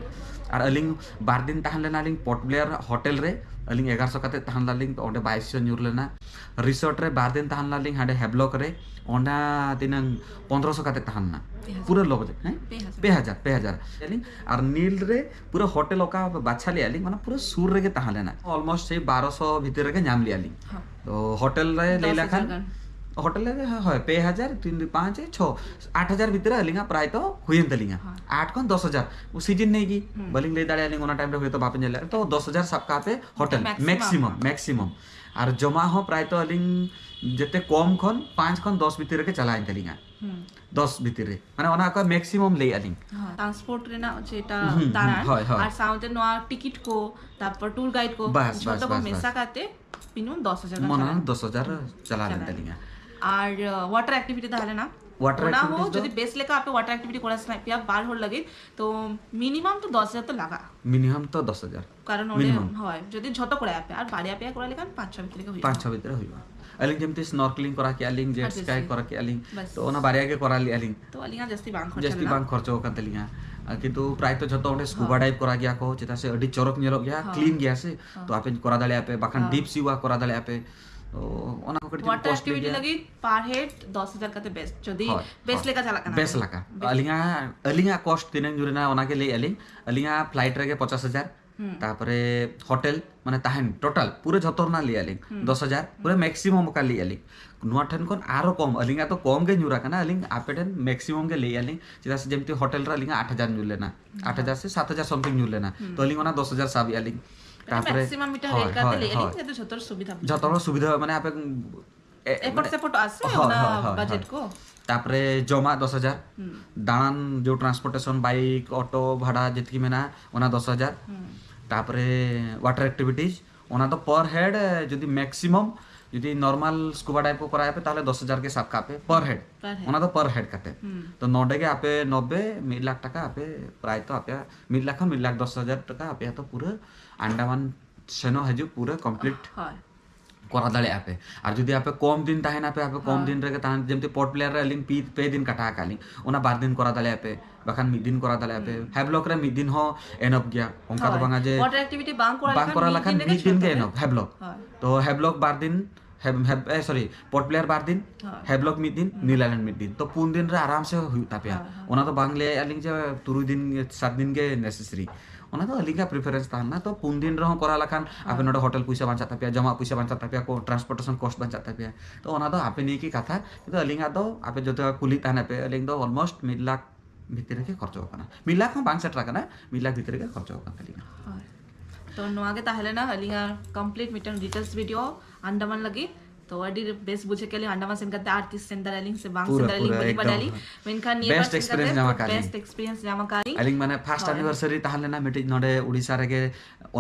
ᱟᱨ ᱟᱹᱞᱤᱧ ᱵᱟᱨ ᱫᱤᱱ ᱛᱟᱦᱮᱸ ᱞᱮᱱᱟ ᱞᱤᱧ ᱯᱳᱨᱴ ᱵᱞᱮᱭᱟᱨ ᱦᱳᱴᱮᱞ ᱨᱮ, ᱟᱹᱞᱤᱧ ᱮᱜᱟᱨᱚᱥᱚ ᱠᱟᱛᱮ ᱛᱟᱦᱮᱸ ᱞᱮᱱᱟ ᱞᱤᱧ, ᱛᱚ ᱚᱸᱰᱮ ᱵᱟᱭᱤᱥᱥᱚ ᱧᱩᱨ ᱞᱮᱱᱟ᱾ ᱨᱤᱥᱚᱨᱴ ᱨᱮ ᱵᱟᱨ ᱫᱤᱱ ᱛᱟᱦᱮᱸ ᱞᱮᱱᱟ ᱞᱤᱧ ᱦᱟᱸᱰᱮ ᱦᱮᱵᱞᱚᱠ ᱨᱮ, ᱚᱸᱰᱮ ᱛᱤᱱᱟᱹᱝ ᱯᱚᱱᱫᱽᱨᱚᱥᱚ ᱠᱟᱛᱮ ᱛᱟᱦᱮᱸ ᱞᱮᱱᱟ᱾ ᱯᱮ ᱦᱟᱡᱟᱨ᱾ ᱯᱩᱨᱟᱹ ᱞᱚ ᱵᱟᱡᱮᱴ, ᱦᱮᱸ? ᱯᱮ ᱦᱟᱡᱟᱨ᱾ ᱯᱮ ᱦᱟᱡᱟᱨ, ᱯᱮ ᱦᱟᱡᱟᱨ᱾ ᱟᱹᱞᱤᱧ ᱟᱨ ᱱᱤᱞ ᱨᱮ ᱯᱩᱨᱟᱹ ᱦᱳᱴᱮᱞ ᱚᱠᱟ ᱵᱟᱪᱷᱟ ᱞᱮᱜᱼᱟ ᱞᱤᱧ, ᱚᱱᱟ ᱯᱩᱨᱟᱹ ᱥᱩᱨ ᱨᱮᱜᱮ ᱛᱟᱦᱮᱸ ᱞᱮᱱᱟ᱾ ᱚᱞᱢᱳᱥᱴ ᱥᱮᱭ ᱵᱟᱨᱚᱥᱚ ᱵᱷᱤᱛᱤᱨ ᱨᱮᱜᱮ ᱧᱟᱢ ᱞᱮᱜᱼᱟ ᱞᱤᱧ᱾ ᱦᱚᱸ᱾ ᱛᱚ ᱦᱳᱴᱮᱞ ᱨᱮ ᱞᱟᱹᱭ ᱫᱚᱥ ᱦᱟᱡᱟᱨ ᱞᱮᱠᱷᱟᱱ, ᱜᱟᱱ᱾ ᱦᱳᱴᱮᱞ ᱨᱮ, ᱦᱳᱭ, ᱯᱮ ᱦᱟᱡᱟᱨ, ᱛᱤᱱ ᱫᱩ ᱯᱟᱸᱪ, ᱪᱷᱚ, ᱟᱴ ᱦᱟᱡᱟᱨ ᱵᱷᱤᱛᱤᱨ ᱨᱮ ᱟᱹᱞᱤᱧᱟᱜ ᱯᱨᱟᱭ ᱛᱚ ᱦᱩᱭᱮᱱ ᱛᱟᱹᱞᱤᱧᱟ᱾ ᱦᱚᱸ᱾ ᱟᱴ ᱠᱷᱚᱱ ᱫᱚᱥ ᱦᱟᱡᱟᱨ, ᱥᱤᱡᱤᱱ ᱱᱤᱭᱮ ᱜᱮ᱾ ᱦᱩᱸ᱾ ᱵᱟᱹᱞᱤᱧ ᱞᱟᱹᱭ ᱫᱟᱲᱮᱭᱟᱜᱼᱟ ᱞᱤᱧ, ᱚᱱᱟ ᱴᱟᱭᱤᱢ ᱨᱮ ᱦᱚᱭᱛᱳ ᱵᱟᱯᱮ ᱧᱮᱞ ᱞᱮᱫᱼᱟ, ᱛᱚ ᱫᱚᱥ ᱦᱟᱡᱟᱨ ᱥᱟᱵ ᱠᱟᱜ ᱯᱮ ᱦᱳᱴᱮᱞ, ᱢᱮᱠᱥᱤᱢᱟᱢ᱾ Maximum, maximum. ᱟᱨ ᱡᱚᱢᱟᱜ ᱦᱚᱸ ᱯᱨᱟᱭ ᱛᱚ ᱟᱹᱞᱤᱧ ᱡᱮᱛᱮ ᱠᱚᱢ ᱠᱷᱚᱱ ᱯᱟᱸᱪ ᱠᱷᱚᱱ ᱫᱚᱥ ᱵᱷᱤᱛᱤᱨ ᱨᱮᱜᱮ ᱪᱟᱞᱟᱣᱮᱱ ᱛᱟᱹᱞᱤᱧᱟ᱾ ᱦᱩᱸ᱾ ᱫᱚᱥ ᱵᱷᱤᱛᱤᱨ ᱨᱮ, ᱢᱟᱱᱮ ᱚᱱᱟ ᱠᱚ ᱢᱮᱠᱥᱤᱢᱟᱢ ᱞᱟᱹᱭᱮᱜᱼᱟ ᱞᱤᱧ᱾ ᱦᱚᱸ, ᱴᱨᱟᱱᱥᱯᱳᱨᱴ ᱨᱮᱱᱟᱜ ᱡᱮᱴᱟ ᱦᱩᱸ, ᱦᱩᱸ, ᱫᱟᱬᱟᱱ, ᱦᱳᱭ, ᱦᱳᱭ᱾ ᱟᱨ ᱥᱟᱶᱛᱮ ᱱᱚᱣᱟ ᱴᱤᱠᱤᱴ ᱠᱚ, ᱛᱟᱨᱯᱚᱨ ᱴᱩᱨ ᱜᱟᱭᱤᱰ ᱠᱚ, ᱵᱟᱥ, ᱡᱷᱚᱛᱚ ᱵᱟᱥ, ᱠᱚ ᱵᱟᱥ, ᱢᱮᱥᱟ ᱵᱟᱥ᱾ ᱠᱟᱛᱮ ᱢᱤᱱᱤᱢᱟᱢ ᱫᱚᱥ ᱦᱟᱡᱟᱨ ᱜᱟᱱ ᱢᱚᱱᱮ ᱪᱟᱞᱟᱣ ᱦᱚᱸ ᱮᱱᱟ᱾ ᱫᱚᱥ ᱦᱟᱡᱟᱨ ᱪᱟᱞᱟᱣ ᱞᱮᱱ ᱪᱟᱞᱟᱣ ᱛᱟᱹᱞᱤᱧᱟ᱾ ᱟᱨ ᱣᱟᱴᱟᱨ ᱮᱠᱴᱤᱵᱷᱤᱴᱤ ᱛᱟᱦᱮᱸ ᱞᱮᱱᱟ? ᱚᱣᱟᱴᱟᱨ ᱚᱱᱟ ᱦᱚᱸ ᱮᱠᱴᱤᱵᱷᱤᱴᱤᱡᱽ ᱫᱚ ᱡᱩᱫᱤ ᱵᱮᱥ ᱞᱮᱠᱟ ᱟᱯᱮ ᱚᱣᱟᱴᱟᱨ ᱮᱠᱴᱤᱵᱷᱤᱴᱤ ᱠᱚᱨᱟᱣ ᱥᱟᱱᱟᱭᱮᱫ ᱯᱮᱭᱟ ᱵᱟᱨ ᱦᱚᱲ ᱞᱟᱹᱜᱤᱫ, ᱛᱚ ᱢᱤᱱᱤᱢᱟᱢ ᱛᱚ ᱫᱚᱥ ᱦᱟᱡᱟᱨ ᱛᱚ ᱞᱟᱜᱟᱜᱼᱟ᱾ ᱢᱤᱱᱤᱢᱟᱢ ᱛᱚ ᱫᱚᱥ ᱦᱟᱡᱟᱨ᱾ ᱠᱟᱨᱚᱱ ᱚᱸᱰᱮ ᱢᱤᱱᱤᱢᱟᱢ᱾ ᱦᱳᱭ, ᱡᱩᱫᱤ ᱡᱷᱚᱛᱚ ᱠᱚᱨᱟᱣ ᱟᱯᱮ ᱟᱨ ᱵᱟᱨᱭᱟ ᱯᱮᱭᱟ ᱠᱚᱨᱟᱣ ᱞᱮᱠᱷᱟᱱ ᱯᱟᱸᱪ ᱪᱷᱚ ᱵᱷᱤᱛᱨᱤ ᱜᱮ ᱦᱩᱭᱩᱜᱼᱟ᱾ ᱯᱟᱸᱪ ᱪᱷᱚ ᱵᱷᱤᱛᱨᱤ ᱨᱮ ᱦᱩᱭᱩᱜᱼᱟ᱾ ᱟᱹᱞᱤᱧ ᱡᱮᱢᱛᱤ ᱥᱱᱚᱨᱠᱞᱤᱝ ᱠᱚᱨᱟᱣ ᱠᱮᱜᱼᱟ ᱞᱤᱧ, ᱡᱮᱴ ᱟᱪᱪᱷᱟ, ᱥᱠᱟᱭ ᱟᱪᱪᱷᱟ᱾ ᱠᱚᱨᱟᱣ ᱠᱮᱜᱼᱟ ᱞᱤᱧ, ᱵᱟᱥ᱾ ᱛᱚ ᱚᱱᱟ ᱵᱟᱨᱭᱟ ᱜᱮ ᱠᱚᱨᱟᱣ ᱞᱮᱜᱼᱟ ᱞᱤᱧ᱾ ᱛᱚ ᱟᱹᱞᱤᱧᱟᱜ ᱡᱟᱹᱥᱛᱤ ᱵᱟᱝ ᱠᱷᱚᱨᱪᱟ ᱡᱟᱹᱥᱛᱤ ᱞᱮᱱᱟ᱾ ᱵᱟᱝ ᱠᱷᱚᱨᱪᱟ ᱟᱠᱟᱱ ᱛᱟᱹᱞᱤᱧᱟ᱾ ᱟᱨ ᱠᱤᱱᱛᱩ ᱯᱨᱟᱭ ᱛᱚ ᱡᱷᱚᱛᱚ ᱚᱸᱰᱮ ᱥᱠᱩᱵᱟ ᱦᱚᱸ᱾ ᱰᱟᱭᱤᱵᱷ ᱠᱚᱨᱟᱣ ᱜᱮᱭᱟ ᱠᱚ, ᱪᱮᱫᱟᱜ ᱥᱮ ᱟᱹᱰᱤ ᱪᱚᱨᱚᱠ ᱧᱮᱞᱚᱜ ᱜᱮᱭᱟ, ᱦᱚᱸ᱾ ᱠᱞᱤᱱ ᱜᱮᱭᱟ ᱥᱮ᱾ ᱦᱚᱸ᱾ ᱛᱚ ᱟᱯᱮ ᱠᱚᱨᱟᱣ ᱫᱟᱲᱮᱭᱟᱜᱼᱟ ᱯᱮ, ᱵᱟᱠᱷᱟᱱ ᱦᱚᱸ᱾ ᱰᱤᱯ ᱥᱤ ᱣᱟ ᱠᱚᱨᱟᱣ ᱫᱟᱲᱮᱭᱟᱜᱼᱟ ᱯᱮ᱾ ᱛᱚ ᱚᱱᱟ ᱠᱚ ᱠᱟᱹᱴᱤᱡ ᱚᱣᱟᱴᱟᱨ ᱠᱚᱥᱴᱞᱤ ᱮᱠᱴᱤᱵᱷᱤᱴᱤ ᱜᱮᱭᱟ᱾ ᱞᱟᱹᱜᱤᱫ ᱯᱟᱨ ᱦᱮᱰ ᱫᱚᱥ ᱦᱟᱡᱟᱨ ᱠᱟᱛᱮ ᱵᱮᱥ, ᱡᱩᱫᱤ ᱦᱳᱭ, ᱵᱮᱥ ᱦᱳᱭ᱾ ᱞᱮᱠᱟ ᱪᱟᱞᱟᱜ ᱠᱟᱱᱟ ᱵᱮᱥ ᱯᱮ᱾ ᱞᱮᱠᱟ᱾ ᱵᱮᱥ ᱟᱹᱞᱤᱧᱟᱜ, ᱟᱹᱞᱤᱧᱟᱜ ᱠᱚᱥᱴ ᱛᱤᱱᱟᱹᱜ ᱧᱩᱨ ᱮᱱᱟ ᱚᱱᱟ ᱜᱮ ᱞᱟᱹᱭᱮᱫᱼᱟ ᱞᱤᱧ᱾ ᱟᱹᱞᱤᱧᱟᱜ ᱯᱷᱞᱟᱭᱤᱴ ᱨᱮᱜᱮ ᱯᱚᱪᱟᱥ ᱦᱟᱡᱟᱨ, ᱦᱩᱸ᱾ ᱛᱟᱨᱯᱚᱨᱮ ᱦᱳᱴᱮᱞ, ᱢᱟᱱᱮ ᱛᱟᱦᱮᱱ ᱴᱳᱴᱟᱞ ᱯᱩᱨᱟᱹ ᱡᱷᱚᱛᱚ ᱨᱮᱱᱟᱜ ᱞᱟᱹᱭᱮᱫᱼᱟ ᱞᱤᱧ, ᱦᱩᱸ᱾ ᱫᱚᱥ ᱦᱟᱡᱟᱨ, ᱯᱩᱨᱟᱹ ᱢᱮᱠᱥᱤᱢᱟᱢ ᱚᱠᱟ ᱞᱟᱹᱭᱮᱫᱼᱟ ᱞᱤᱧ᱾ ᱱᱚᱣᱟ ᱴᱷᱮᱱ ᱠᱷᱚᱱ ᱟᱨᱚ ᱠᱚᱢ, ᱟᱹᱞᱤᱧᱟᱜ ᱫᱚ ᱠᱚᱢ ᱜᱮ ᱧᱩᱨ ᱟᱠᱟᱱᱟ, ᱟᱹᱞᱤᱧ ᱟᱯᱮ ᱴᱷᱮᱱ ᱢᱮᱠᱥᱤᱢᱟᱢ ᱜᱮ ᱞᱟᱹᱭᱮᱫᱼᱟ ᱞᱤᱧ᱾ ᱪᱮᱫᱟᱜ ᱥᱮ ᱡᱮᱢᱛᱤ ᱦᱳᱴᱮᱞ ᱨᱮ ᱟᱹᱞᱤᱧᱟᱜ ᱟᱴ ᱦᱟᱡᱟᱨ ᱧᱩᱨ ᱞᱮᱱᱟ, ᱟᱴ ᱦᱟᱡᱟᱨ ᱥᱮ ᱥᱟᱛ ᱦᱟᱡᱟᱨ ᱥᱚᱢᱛᱷᱤᱝ ᱧᱩᱨ ᱞᱮᱱᱟ, ᱦᱩᱸ᱾ ᱛᱚ ᱟᱹᱞᱤᱧ ᱚᱱᱟ ᱫᱚᱥ ᱦᱟᱡᱟᱨ ᱥᱟᱵᱮᱜᱼᱟ ᱞᱤᱧ᱾ ᱢᱟᱱᱮ ᱢᱮᱠᱥᱤᱢᱟᱢ ᱢᱤᱫᱴᱟᱝ ᱨᱮᱴ ᱠᱟᱛᱮ ᱞᱟᱹᱭᱮᱫᱼᱟ ᱞᱤᱧ, ᱡᱟᱛᱮ ᱡᱷᱚᱛᱚ ᱦᱚᱲ ᱥᱩᱵᱤᱫᱷᱟ ᱵᱩᱡᱷᱟᱹᱜ᱾ ᱡᱷᱚᱛᱚ ᱦᱚᱲ ᱥᱩᱵᱤᱫᱷᱟ, ᱢᱟᱱᱮ ᱟᱯᱮ ᱮᱯᱚᱨᱴ ᱥᱮᱯᱚᱨᱴ ᱟᱥᱮ ᱦᱳᱭ, ᱚᱱᱟ ᱦᱳᱭ, ᱦᱳᱭ, ᱵᱟᱡᱮᱴ ᱦᱳᱭ᱾ ᱠᱚ? ᱛᱟᱯᱚᱨᱮ, ᱛᱟᱯᱚᱨᱮ ᱡᱚᱢᱟᱜ ᱫᱚᱥ ᱦᱟᱡᱟᱨ, ᱦᱩᱸ᱾ ᱫᱟᱬᱟᱱ ᱡᱮ ᱴᱨᱟᱱᱥᱯᱳᱨᱴᱮᱥᱚᱱ, ᱵᱟᱭᱤᱠ, ᱚᱴᱳ ᱵᱷᱟᱲᱟ ᱡᱮᱛᱠᱤ ᱢᱮᱱᱟᱜᱼᱟ, ᱚᱱᱟ ᱫᱚᱥ ᱦᱟᱡᱟᱨ᱾ ᱦᱩᱸ᱾ ᱛᱟᱯᱚᱨᱮ ᱚᱣᱟᱴᱟᱨ ᱮᱠᱴᱤᱵᱷᱤᱴᱤᱡᱽ, ᱚᱱᱟ ᱫᱚ ᱯᱟᱨ ᱦᱮᱰ ᱡᱩᱫᱤ ᱢᱮᱠᱥᱤᱢᱟᱢ ᱡᱩᱫᱤ ᱱᱚᱨᱢᱟᱞ ᱥᱠᱩᱵᱟ ᱰᱟᱭᱤᱵᱷ ᱠᱚ ᱠᱚᱨᱟᱣ ᱯᱮ, ᱛᱟᱦᱚᱞᱮ ᱫᱚᱥ ᱦᱟᱡᱟᱨ ᱜᱮ ᱥᱟᱵ ᱠᱟᱜ ᱯᱮ ᱯᱟᱨ ᱦᱮᱰ᱾ Per head᱾ ᱚᱱᱟ ᱫᱚ ᱯᱟᱨ ᱦᱮᱰ ᱠᱟᱛᱮ᱾ ᱦᱩᱸ᱾ ᱛᱚ ᱱᱚᱰᱮ ᱜᱮ ᱟᱯᱮ ᱱᱚᱵᱵᱮ, ᱢᱤᱫ ᱞᱟᱠᱷ ᱴᱟᱠᱟ ᱟᱯᱮ ᱯᱨᱟᱭ ᱛᱚ ᱟᱯᱮᱭᱟᱜ ᱢᱤᱫ ᱞᱟᱠᱷ ᱠᱷᱚᱱ ᱢᱤᱫ ᱞᱟᱠᱷ ᱫᱚᱥ ᱦᱟᱡᱟᱨ ᱴᱟᱠᱟ ᱟᱯᱮᱭᱟᱜ ᱛᱚ ᱯᱩᱨᱟᱹ ᱟᱱᱰᱟᱢᱟᱱ ᱥᱮᱱᱚᱜ ᱦᱤᱡᱩᱜ ᱯᱩᱨᱟᱹ ᱠᱚᱢᱯᱞᱤᱴ ᱦᱳᱭ᱾ ᱠᱚᱨᱟᱣ ᱫᱟᱲᱮᱭᱟᱜᱼᱟ ᱯᱮ᱾ ᱟᱨ ᱡᱩᱫᱤ ᱟᱯᱮ ᱠᱚᱢ ᱫᱤᱱ ᱛᱟᱦᱮᱱᱟ ᱯᱮ, ᱟᱯᱮ ᱠᱚᱢ ᱦᱳᱭ᱾ ᱫᱤᱱ ᱨᱮᱜᱮ ᱛᱟᱦᱮᱱ, ᱡᱮᱢᱛᱤ ᱯᱳᱨᱴ ᱵᱞᱮᱭᱟᱨ ᱨᱮ ᱟᱹᱞᱤᱧ ᱯᱮ, ᱯᱮ ᱫᱤᱱ ᱠᱟᱴᱟ ᱟᱠᱟᱫ ᱞᱤᱧ, ᱚᱱᱟ ᱵᱟᱨ ᱫᱤᱱ ᱠᱚᱨᱟᱣ ᱫᱟᱲᱮᱭᱟᱜᱼᱟ ᱯᱮ, ᱵᱟᱠᱷᱟᱱ ᱢᱤᱫ ᱫᱤᱱ ᱠᱚᱨᱟᱣ ᱫᱟᱲᱮᱭᱟᱜᱼᱟ ᱯᱮ᱾ ᱦᱩᱸ᱾ ᱦᱮᱵᱞᱚᱠ ᱨᱮ ᱢᱤᱫ ᱫᱤᱱ ᱦᱚᱸ ᱮᱱᱚᱯ ᱜᱮᱭᱟ, ᱚᱱᱠᱟ ᱫᱚ ᱦᱳᱭ᱾ ᱵᱟᱝᱟ ᱡᱮ ᱚᱣᱟᱴᱟᱨ ᱮᱠᱴᱤᱵᱷᱤᱴᱤ ᱵᱟᱝ ᱠᱚᱨᱟᱣ ᱵᱟᱝ ᱞᱮᱠᱷᱟᱱ ᱠᱚᱨᱟᱣ ᱢᱤᱫ ᱞᱮᱠᱷᱟᱱ ᱫᱤᱱ ᱨᱮᱜᱮ ᱢᱤᱫ ᱫᱤᱱ ᱜᱮ ᱪᱷᱩᱴᱟᱹᱣ ᱮᱱᱚᱯ ᱦᱮᱵᱞᱚᱠ᱾ ᱦᱳᱭ᱾ ᱛᱚ ᱦᱮᱵᱞᱚᱠ ᱵᱟᱨ ᱫᱤᱱ, ᱦᱮᱵ, ᱦᱮᱵ, ᱮ, ᱥᱚᱨᱤ, ᱯᱳᱨᱴ ᱵᱞᱮᱭᱟᱨ ᱵᱟᱨ ᱫᱤᱱ, ᱦᱳᱭ᱾ ᱦᱮᱵᱞᱚᱠ ᱢᱤᱫ ᱫᱤᱱ, ᱦᱩᱸ᱾ ᱱᱤᱞ ᱟᱭᱞᱮᱱᱰ ᱢᱤᱫ ᱫᱤᱱ, ᱛᱚ ᱯᱩᱱ ᱫᱤᱱ ᱨᱮ ᱟᱨᱟᱢ ᱥᱮ ᱦᱩᱭᱩᱜ ᱛᱟᱯᱮᱭᱟ᱾ ᱦᱳᱭ, ᱦᱳᱭ᱾ ᱚᱱᱟ ᱫᱚ ᱵᱟᱝ ᱞᱟᱹᱭᱮᱫᱼᱟ ᱞᱤᱧ ᱡᱮ ᱛᱩᱨᱩᱭ ᱫᱤᱱ, ᱥᱟᱛ ᱫᱤᱱ ᱜᱮ ᱱᱮᱥᱮᱥᱟᱨᱤ᱾ ᱚᱱᱟ ᱫᱚ ᱟᱹᱞᱤᱧᱟᱜ ᱯᱨᱤᱯᱷᱟᱨᱮᱱᱥ ᱛᱟᱦᱮᱱᱟ᱾ ᱛᱚ ᱯᱩᱱ ᱫᱤᱱ ᱨᱮᱦᱚᱸ ᱠᱚᱨᱟᱣ ᱞᱮᱠᱷᱟᱱ ᱟᱯᱮ ᱦᱳᱭ᱾ ᱱᱚᱰᱮ ᱦᱳᱴᱮᱞ ᱯᱩᱭᱥᱟᱹ ᱵᱟᱧᱪᱟᱜ ᱛᱟᱯᱮᱭᱟ, ᱡᱚᱢᱟᱜ ᱯᱩᱭᱥᱟᱹ ᱵᱟᱧᱪᱟᱜ ᱛᱟᱯᱮᱭᱟ, ᱠᱚ ᱴᱨᱟᱱᱥᱯᱳᱨᱴᱮᱥᱚᱱ ᱠᱚᱥᱴ ᱵᱟᱧᱪᱟᱜ ᱛᱟᱯᱮᱭᱟ᱾ ᱛᱚ ᱚᱱᱟ ᱫᱚ ᱟᱯᱮ ᱱᱤᱭᱮ ᱜᱮ ᱠᱟᱛᱷᱟ᱾ ᱠᱤᱱᱛᱩ ᱟᱹᱞᱤᱧᱟᱜ ᱫᱚ ᱟᱯᱮ ᱡᱚᱛᱚ ᱠᱩᱞᱤ ᱛᱟᱦᱮᱱᱟ ᱯᱮ, ᱟᱹᱞᱤᱧ ᱫᱚ ᱚᱞᱢᱳᱥᱴ ᱢᱤᱫ ᱞᱟᱠᱷ ᱵᱷᱤᱛᱤᱨ ᱨᱮᱜᱮ ᱠᱷᱚᱨᱪᱚ ᱟᱠᱟᱱᱟ᱾ ᱢᱤᱫ ᱞᱟᱠᱷ ᱦᱚᱸ ᱵᱟᱝ ᱥᱮᱴᱮᱨ ᱟᱠᱟᱱᱟ, ᱢᱤᱫ ᱞᱟᱠᱷ ᱵᱷᱤᱛᱤᱨ ᱨᱮᱜᱮ ᱠᱷᱚᱨᱪᱚ ᱟᱠᱟᱱ ᱛᱟᱹᱞᱤᱧᱟ᱾ ᱦᱳᱭ᱾ ᱛᱚ ᱱᱚᱣᱟ ᱜᱮ ᱛᱟᱦᱮᱸ ᱞᱮᱱᱟ ᱟᱹᱞᱤᱧᱟᱜ ᱠᱚᱢᱯᱞᱤᱴ ᱢᱤᱫᱴᱟᱝ ᱰᱤᱴᱮᱞᱥ ᱵᱷᱤᱰᱤᱭᱳ ᱟᱱᱰᱟᱢᱟᱱ ᱞᱟᱹᱜᱤᱫ᱾ ᱛᱚ ᱟᱹᱰᱤ ᱵᱮᱥ ᱵᱩᱡᱷᱟᱹᱣ ᱠᱮᱫ ᱞᱤᱧ ᱟᱱᱰᱟᱢᱟᱱ ᱥᱮᱱ ᱠᱟᱛᱮ᱾ ᱟᱨ ᱛᱤᱥ ᱥᱮᱱ ᱫᱟᱲᱮᱭᱟᱜᱼᱟ ᱞᱤᱧ ᱥᱮ ᱵᱟᱝ ᱥᱮᱱ ᱯᱩᱨᱟᱹ, ᱫᱟᱲᱮᱭᱟᱜᱼᱟ ᱞᱤᱧ ᱯᱩᱨᱟᱹ, ᱵᱟᱹᱞᱤᱧ ᱮᱠᱫᱚᱢ, ᱵᱟᱰᱟᱭᱟ ᱞᱤᱧ, ᱮᱠᱫᱚᱢ᱾ ᱢᱮᱱᱠᱷᱟᱱ ᱱᱤᱭᱟᱹ Best ᱵᱟᱨ ᱥᱮᱱ experience ᱠᱟᱛᱮ ᱧᱟᱢ ᱠᱷᱩᱵ ᱟᱠᱟᱫ ᱞᱤᱧ᱾ ᱵᱮᱥᱴ ᱮᱠᱥᱯᱤᱨᱤᱭᱮᱱᱥ ᱧᱟᱢ ᱟᱠᱟᱫ ᱞᱤᱧ᱾ ᱟᱹᱞᱤᱧ ᱢᱟᱱᱮ ᱯᱷᱟᱨᱥᱴ ᱦᱳᱭ᱾ ᱟᱱᱤᱵᱷᱟᱨᱥᱟᱨᱤ ᱛᱟᱦᱮᱸ ᱞᱮᱱᱟ ᱢᱤᱫᱴᱤᱡ ᱱᱚᱰᱮ ᱩᱲᱤᱥᱥᱟ ᱨᱮᱜᱮ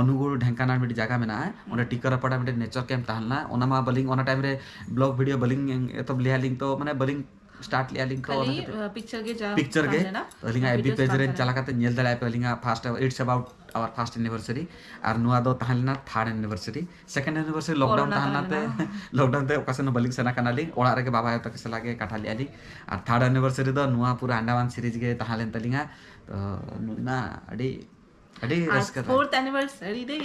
ᱚᱱᱩᱜᱩᱲ ᱰᱷᱮᱝᱠᱟᱱᱟᱞ ᱢᱤᱫᱴᱤᱡ ᱡᱟᱭᱜᱟ ᱢᱮᱱᱟᱜᱼᱟ, ᱚᱸᱰᱮ ᱦᱩᱸ᱾ ᱴᱤᱠᱟᱨᱟᱯᱟᱲᱟ ᱢᱤᱫᱴᱤᱡ ᱱᱮᱪᱟᱨ ᱠᱮᱢᱯ ᱛᱟᱦᱮᱸ ᱞᱮᱱᱟ᱾ ᱚᱱᱟ ᱢᱟ ᱵᱟᱹᱞᱤᱧ, ᱚᱱᱟ ᱴᱟᱭᱤᱢ ᱨᱮ ᱵᱞᱚᱜ ᱵᱷᱤᱰᱤᱭᱳ ᱵᱟᱹᱞᱤᱧ ᱮᱛᱚᱦᱚᱵ ᱞᱮᱜᱼᱟ ᱞᱤᱧ, ᱛᱚ ᱢᱟᱱᱮ ᱵᱟᱹᱞᱤᱧ start ᱞᱮᱜᱼᱟ ᱞᱤᱧ ᱛᱚ ᱚᱱᱟ ᱠᱷᱟᱹᱞᱤ ᱠᱷᱟᱹᱛᱤᱨ ᱯᱤᱠᱪᱟᱨ ᱜᱮ ᱡᱟ ᱯᱤᱠᱪᱟᱨ ᱜᱮ᱾ ᱛᱟᱦᱮᱸ ᱞᱮᱱᱟ᱾ ᱛᱚ ᱟᱹᱞᱤᱧᱟᱜ ᱮᱯ ᱵᱤ Videos ᱯᱮᱡᱽ ᱵᱟᱝ ᱨᱮ ᱛᱟᱦᱮᱸ ᱪᱟᱞᱟᱣ ᱠᱟᱛᱮ ᱧᱮᱞ ᱫᱟᱲᱮᱭᱟᱜᱼᱟ ᱯᱮ ᱟᱹᱞᱤᱧᱟᱜ first, it's about our first anniversary᱾ ᱟᱨ ᱱᱚᱣᱟ ᱫᱚ ᱛᱟᱦᱮᱸ ᱞᱮᱱᱟ third anniversary᱾ second anniversary lockdown Corona ᱛᱟᱦᱮᱸ ᱞᱮᱱᱟ ᱛᱟᱦᱮᱸ ᱛᱮ lockdown ᱛᱮ ᱚᱠᱟ ᱥᱮᱱ ᱦᱚᱸ ᱵᱟᱹᱞᱤᱧ ᱥᱮᱱ ᱟᱠᱟᱱᱟᱞᱤᱧ, ᱚᱲᱟᱜ ᱨᱮᱜᱮ ᱵᱟᱵᱟ ᱟᱭᱳ ᱛᱟᱠᱚ ᱥᱟᱞᱟᱜ ᱜᱮ ᱠᱟᱴᱷᱟ ᱞᱮᱜᱼᱟ ᱞᱤᱧ᱾ ᱟᱨ third anniversary ᱫᱚ ᱱᱚᱣᱟ ᱯᱩᱨᱟᱹ ᱟᱱᱰᱟᱢᱟᱱ series ᱜᱮ ᱛᱟᱦᱮᱸ ᱞᱮᱱ ᱛᱟᱹᱞᱤᱧᱟ᱾ ᱛᱚ ᱱᱚᱣᱟ ᱟᱹᱰᱤ ᱟᱹᱰᱤ ᱟᱨ ᱨᱟᱹᱥᱠᱟᱹ ᱛᱟᱦᱮᱸ᱾ Fourth anniversary ᱨᱮ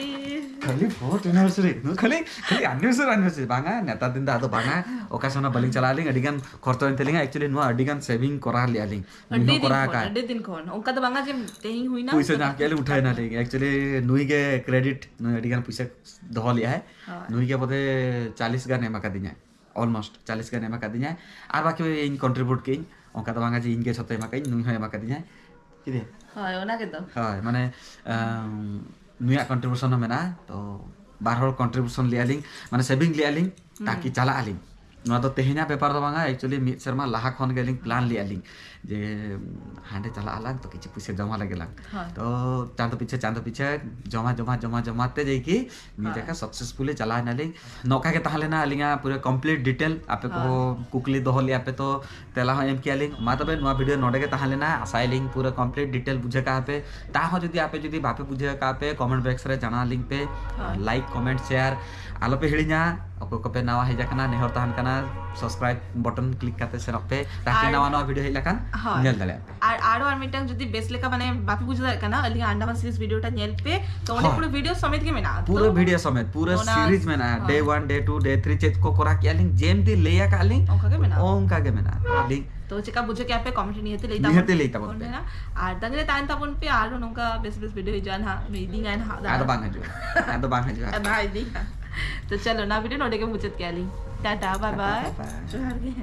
ᱠᱷᱟᱹᱞᱤ fourth anniversary, ᱱᱚᱣᱟ ᱠᱷᱟᱹᱞᱤ ᱠᱷᱟᱹᱞᱤ anniversary anniversary ᱵᱟᱝᱟ, ᱱᱮᱛᱟᱨ ᱫᱤᱱ ᱫᱚ ᱟᱫᱚ ᱵᱟᱝᱟ, ᱚᱠᱟ ᱥᱮᱱ ᱦᱚᱸ ᱵᱟᱹᱞᱤᱧ ᱪᱟᱞᱟᱜ ᱟᱹᱞᱤᱧ, ᱟᱹᱰᱤ ᱜᱟᱱ ᱠᱷᱚᱨᱪᱟᱭᱮᱱ ᱛᱟᱹᱞᱤᱧᱟ᱾ actually ᱱᱚᱣᱟ ᱟᱹᱰᱤ ᱜᱟᱱ saving ᱠᱚᱨᱟᱣ ᱞᱮᱜᱼᱟ ᱞᱤᱧ, ᱱᱩᱭ ᱟᱹᱰᱤ ᱦᱚᱸ ᱫᱤᱱ ᱠᱚᱨᱟᱣ ᱠᱷᱚᱱ, ᱟᱠᱟᱫ᱾ ᱟᱹᱰᱤ ᱫᱤᱱ ᱠᱷᱚᱱ ᱚᱱᱠᱟ ᱫᱚ ᱵᱟᱝᱟ ᱡᱮ ᱛᱮᱦᱮᱧ ᱦᱩᱭᱱᱟ᱾ ᱯᱩᱭᱥᱟᱹ ᱧᱟᱢ ᱠᱮᱜᱼᱟ ᱞᱤᱧ, ᱩᱴᱷᱟᱹᱣ ᱮᱱᱟ ᱞᱤᱧ᱾ actually ᱱᱩᱭ ᱜᱮ credit, ᱱᱩᱭ ᱟᱹᱰᱤ ᱜᱟᱱ ᱯᱩᱭᱥᱟᱹ ᱫᱚᱦᱚ ᱞᱮᱜᱼᱟᱭ᱾ ᱦᱳᱭ᱾ ᱱᱩᱭ ᱜᱮ ᱵᱚᱫᱷᱮ ᱪᱟᱞᱤᱥ ᱜᱟᱱ ᱮᱢ ᱟᱠᱟᱫᱤᱧᱟᱭ, almost ᱪᱟᱞᱤᱥ ᱜᱟᱱ ᱮᱢ ᱟᱠᱟᱫᱤᱧᱟᱭ᱾ ᱟᱨ ᱵᱟᱠᱤ ᱤᱧ contribute ᱠᱮᱜᱼᱟᱹᱧ, ᱚᱱᱠᱟ ᱫᱚ ᱵᱟᱝᱟ ᱡᱮ ᱤᱧ ᱜᱮ ᱡᱷᱚᱛᱚ ᱮᱢ ᱟᱠᱟᱫᱤᱧ, ᱱᱩᱭ ᱦᱚᱸ ᱮᱢ ᱟᱠᱟᱫᱤᱧᱟᱭ᱾ ᱪᱮᱫ ᱭᱟ? ᱦᱳᱭ, ᱚᱱᱟ ᱜᱮᱛᱚ᱾ ᱦᱳᱭ, ᱢᱟᱱᱮ ᱟᱢ, ᱱᱩᱭᱟᱜ contribution ᱦᱚᱸ ᱢᱮᱱᱟᱜᱼᱟ᱾ ᱛᱚ ᱵᱟᱨ ᱦᱚᱲ contribution ᱞᱮᱜᱼᱟ ᱞᱤᱧ, ᱢᱟᱱᱮ saving ᱞᱮᱜᱼᱟ ᱞᱤᱧ, ᱛᱟᱠᱤ ᱪᱟᱞᱟᱜ ᱟᱹᱞᱤᱧ᱾ ᱱᱚᱣᱟ ᱫᱚ ᱛᱮᱦᱮᱧᱟᱜ ᱵᱮᱯᱟᱨ ᱫᱚ ᱵᱟᱝᱟ, actually ᱢᱤᱫ ᱥᱮᱨᱢᱟ ᱞᱟᱦᱟ ᱠᱷᱚᱱ ᱜᱮᱞᱤᱧ plan ᱞᱮᱜᱼᱟ ᱞᱤᱧ ᱡᱮ ᱦᱟᱸᱰᱮ ᱪᱟᱞᱟᱜ ᱟᱞᱟᱝ, ᱛᱚ ᱠᱤᱪᱷᱩ ᱯᱩᱭᱥᱟᱹ ᱡᱚᱢᱟ ᱞᱮᱜᱮ ᱞᱟᱝ᱾ ᱦᱳᱭ᱾ ᱛᱚ ᱪᱟᱸᱫᱚ ᱯᱤᱪᱷᱟᱹ ᱪᱟᱸᱫᱚ ᱯᱤᱪᱷᱟᱹ ᱡᱚᱢᱟ ᱡᱚᱢᱟ ᱡᱚᱢᱟ ᱡᱚᱢᱟ ᱛᱮ ᱡᱮ ᱠᱤ ᱱᱤᱭᱟᱹ ᱦᱳᱭ᱾ ᱡᱟᱭᱜᱟ successfully ᱪᱟᱞᱟᱣ ᱮᱱᱟᱞᱤᱧ᱾ ᱱᱚᱝᱠᱟ ᱜᱮ ᱛᱟᱦᱮᱸ ᱞᱮᱱᱟ ᱟᱹᱞᱤᱧᱟᱜ ᱯᱩᱨᱟᱹ complete detail᱾ ᱟᱯᱮ ᱠᱚ ᱦᱳᱭ᱾ ᱠᱩᱠᱞᱤ ᱫᱚᱦᱚ ᱞᱮᱜᱼᱟ ᱯᱮ, ᱛᱚ ᱛᱮᱞᱟ ᱦᱚᱸ ᱮᱢ ᱠᱮᱜᱼᱟ ᱞᱤᱧ᱾ ᱢᱟ ᱛᱚᱵᱮ ᱱᱚᱣᱟ video ᱱᱚᱰᱮ ᱜᱮ ᱛᱟᱦᱮᱸ ᱞᱮᱱᱟ᱾ ᱟᱥᱟᱭᱟᱞᱤᱧ ᱯᱩᱨᱟᱹ complete detail ᱵᱩᱡᱷᱟᱹᱣ ᱠᱟᱜᱼᱟ ᱯᱮ᱾ ᱛᱟᱦᱚᱸ ᱡᱩᱫᱤ ᱟᱯᱮ ᱡᱩᱫᱤ ᱵᱟᱯᱮ ᱵᱩᱡᱷᱟᱹᱣ ᱠᱟᱜᱼᱟ ᱯᱮ, comment box ᱨᱮ ᱡᱟᱱᱟᱣ ᱟᱹᱞᱤᱧ ᱯᱮ᱾ ᱦᱳᱭ᱾ Like, comment, share ᱟᱞᱚ ᱯᱮ ᱦᱤᱲᱤᱧᱟ᱾ ᱚᱠᱚᱭ ᱠᱚᱯᱮ ᱱᱟᱣᱟ ᱦᱮᱡ ᱟᱠᱟᱱᱟ, ᱱᱮᱦᱚᱨ ᱛᱟᱦᱮᱱ ᱠᱟᱱᱟ subscribe button click ᱠᱟᱛᱮ ᱥᱮᱱᱚᱜ ᱯᱮ, ᱛᱟᱠᱤ ᱟᱨ ᱱᱟᱣᱟ ᱱᱟᱣᱟ video ᱦᱮᱡ ᱞᱮᱠᱷᱟᱱ ᱦᱳᱭ᱾ ᱧᱮᱞ ᱫᱟᱲᱮᱭᱟᱜ ᱯᱮ᱾ ᱟᱨ ᱟᱨ ᱟᱨ ᱢᱤᱫᱴᱟᱝ ᱡᱩᱫᱤ ᱵᱮᱥ ᱞᱮᱠᱟ ᱢᱟᱱᱮ ᱵᱟᱯᱮ ᱵᱩᱡᱷᱟᱹᱣ ᱫᱟᱲᱮᱭᱟᱜ ᱠᱟᱱᱟ ᱟᱹᱞᱤᱧᱟᱜ ᱟᱱᱰᱟᱢᱟᱱ series video ᱴᱟ ᱧᱮᱞ ᱯᱮ, ᱛᱚ ᱚᱸᱰᱮ ᱦᱳᱭ᱾ ᱯᱩᱨᱟᱹ video ᱥᱚᱢᱮᱛ ᱜᱮ ᱢᱮᱱᱟᱜᱼᱟ᱾ ᱯᱩᱨᱟᱹ ᱛᱚ video ᱥᱚᱢᱮᱛ, ᱯᱩᱨᱟᱹ ᱚᱱᱟ series ᱢᱮᱱᱟᱜᱼᱟ, ᱦᱳᱭ᱾ day one, day two, day three ᱪᱮᱫ ᱠᱚ ᱠᱚᱨᱟᱣ ᱠᱮᱜᱼᱟ ᱞᱤᱧ, ᱡᱮᱢᱛᱤ ᱞᱟᱹᱭ ᱟᱠᱟᱫ ᱞᱤᱧ ᱚᱱᱠᱟ ᱜᱮ ᱢᱮᱱᱟᱜᱼᱟ᱾ ᱚᱱᱠᱟ ᱜᱮ ᱢᱮᱱᱟᱜᱼᱟ᱾ ᱟᱹᱰᱤ ᱛᱚ ᱪᱮᱠᱟ ᱵᱩᱡᱷᱟᱹᱣ ᱠᱮᱜᱼᱟ ᱯᱮ comment ᱨᱮ ᱱᱤᱦᱟᱹᱛ ᱞᱟᱹᱭ ᱱᱤᱦᱟᱹᱛ ᱛᱟᱵᱚᱱ ᱞᱟᱹᱭ ᱛᱟᱵᱚᱱ ᱯᱮ᱾ ᱟᱨ ᱛᱟᱺᱜᱤ ᱨᱮ ᱛᱟᱦᱮᱱ ᱛᱟᱵᱚᱱ ᱯᱮ ᱟᱨᱦᱚᱸ ᱱᱚᱝᱠᱟ ᱵᱮᱥ ᱵᱮᱥ video ᱦᱤᱡᱩᱜᱼᱟ ᱱᱟᱦᱟᱜ, ᱤᱫᱤᱧᱟᱭ ᱱᱟᱦᱟᱜ ᱟᱫᱚ ᱵᱟᱝ ᱦᱤᱡᱩᱜᱼᱟ, ᱟᱫᱚ ᱵᱟᱝ ᱦᱤᱡᱩᱜᱼᱟ᱾ ᱟᱫᱚ ᱤᱫᱤᱧᱟ᱾ ᱛᱚ ᱪᱚᱞᱚ ᱚᱱᱟ video ᱱᱚᱰᱮ ᱜᱮ ᱢᱩᱪᱟᱹᱫ ᱠᱮᱜᱼᱟ ᱞᱤᱧ᱾ Tata, bye bye᱾ Bye bye. ᱡᱚᱦᱟᱨ ᱜᱮ᱾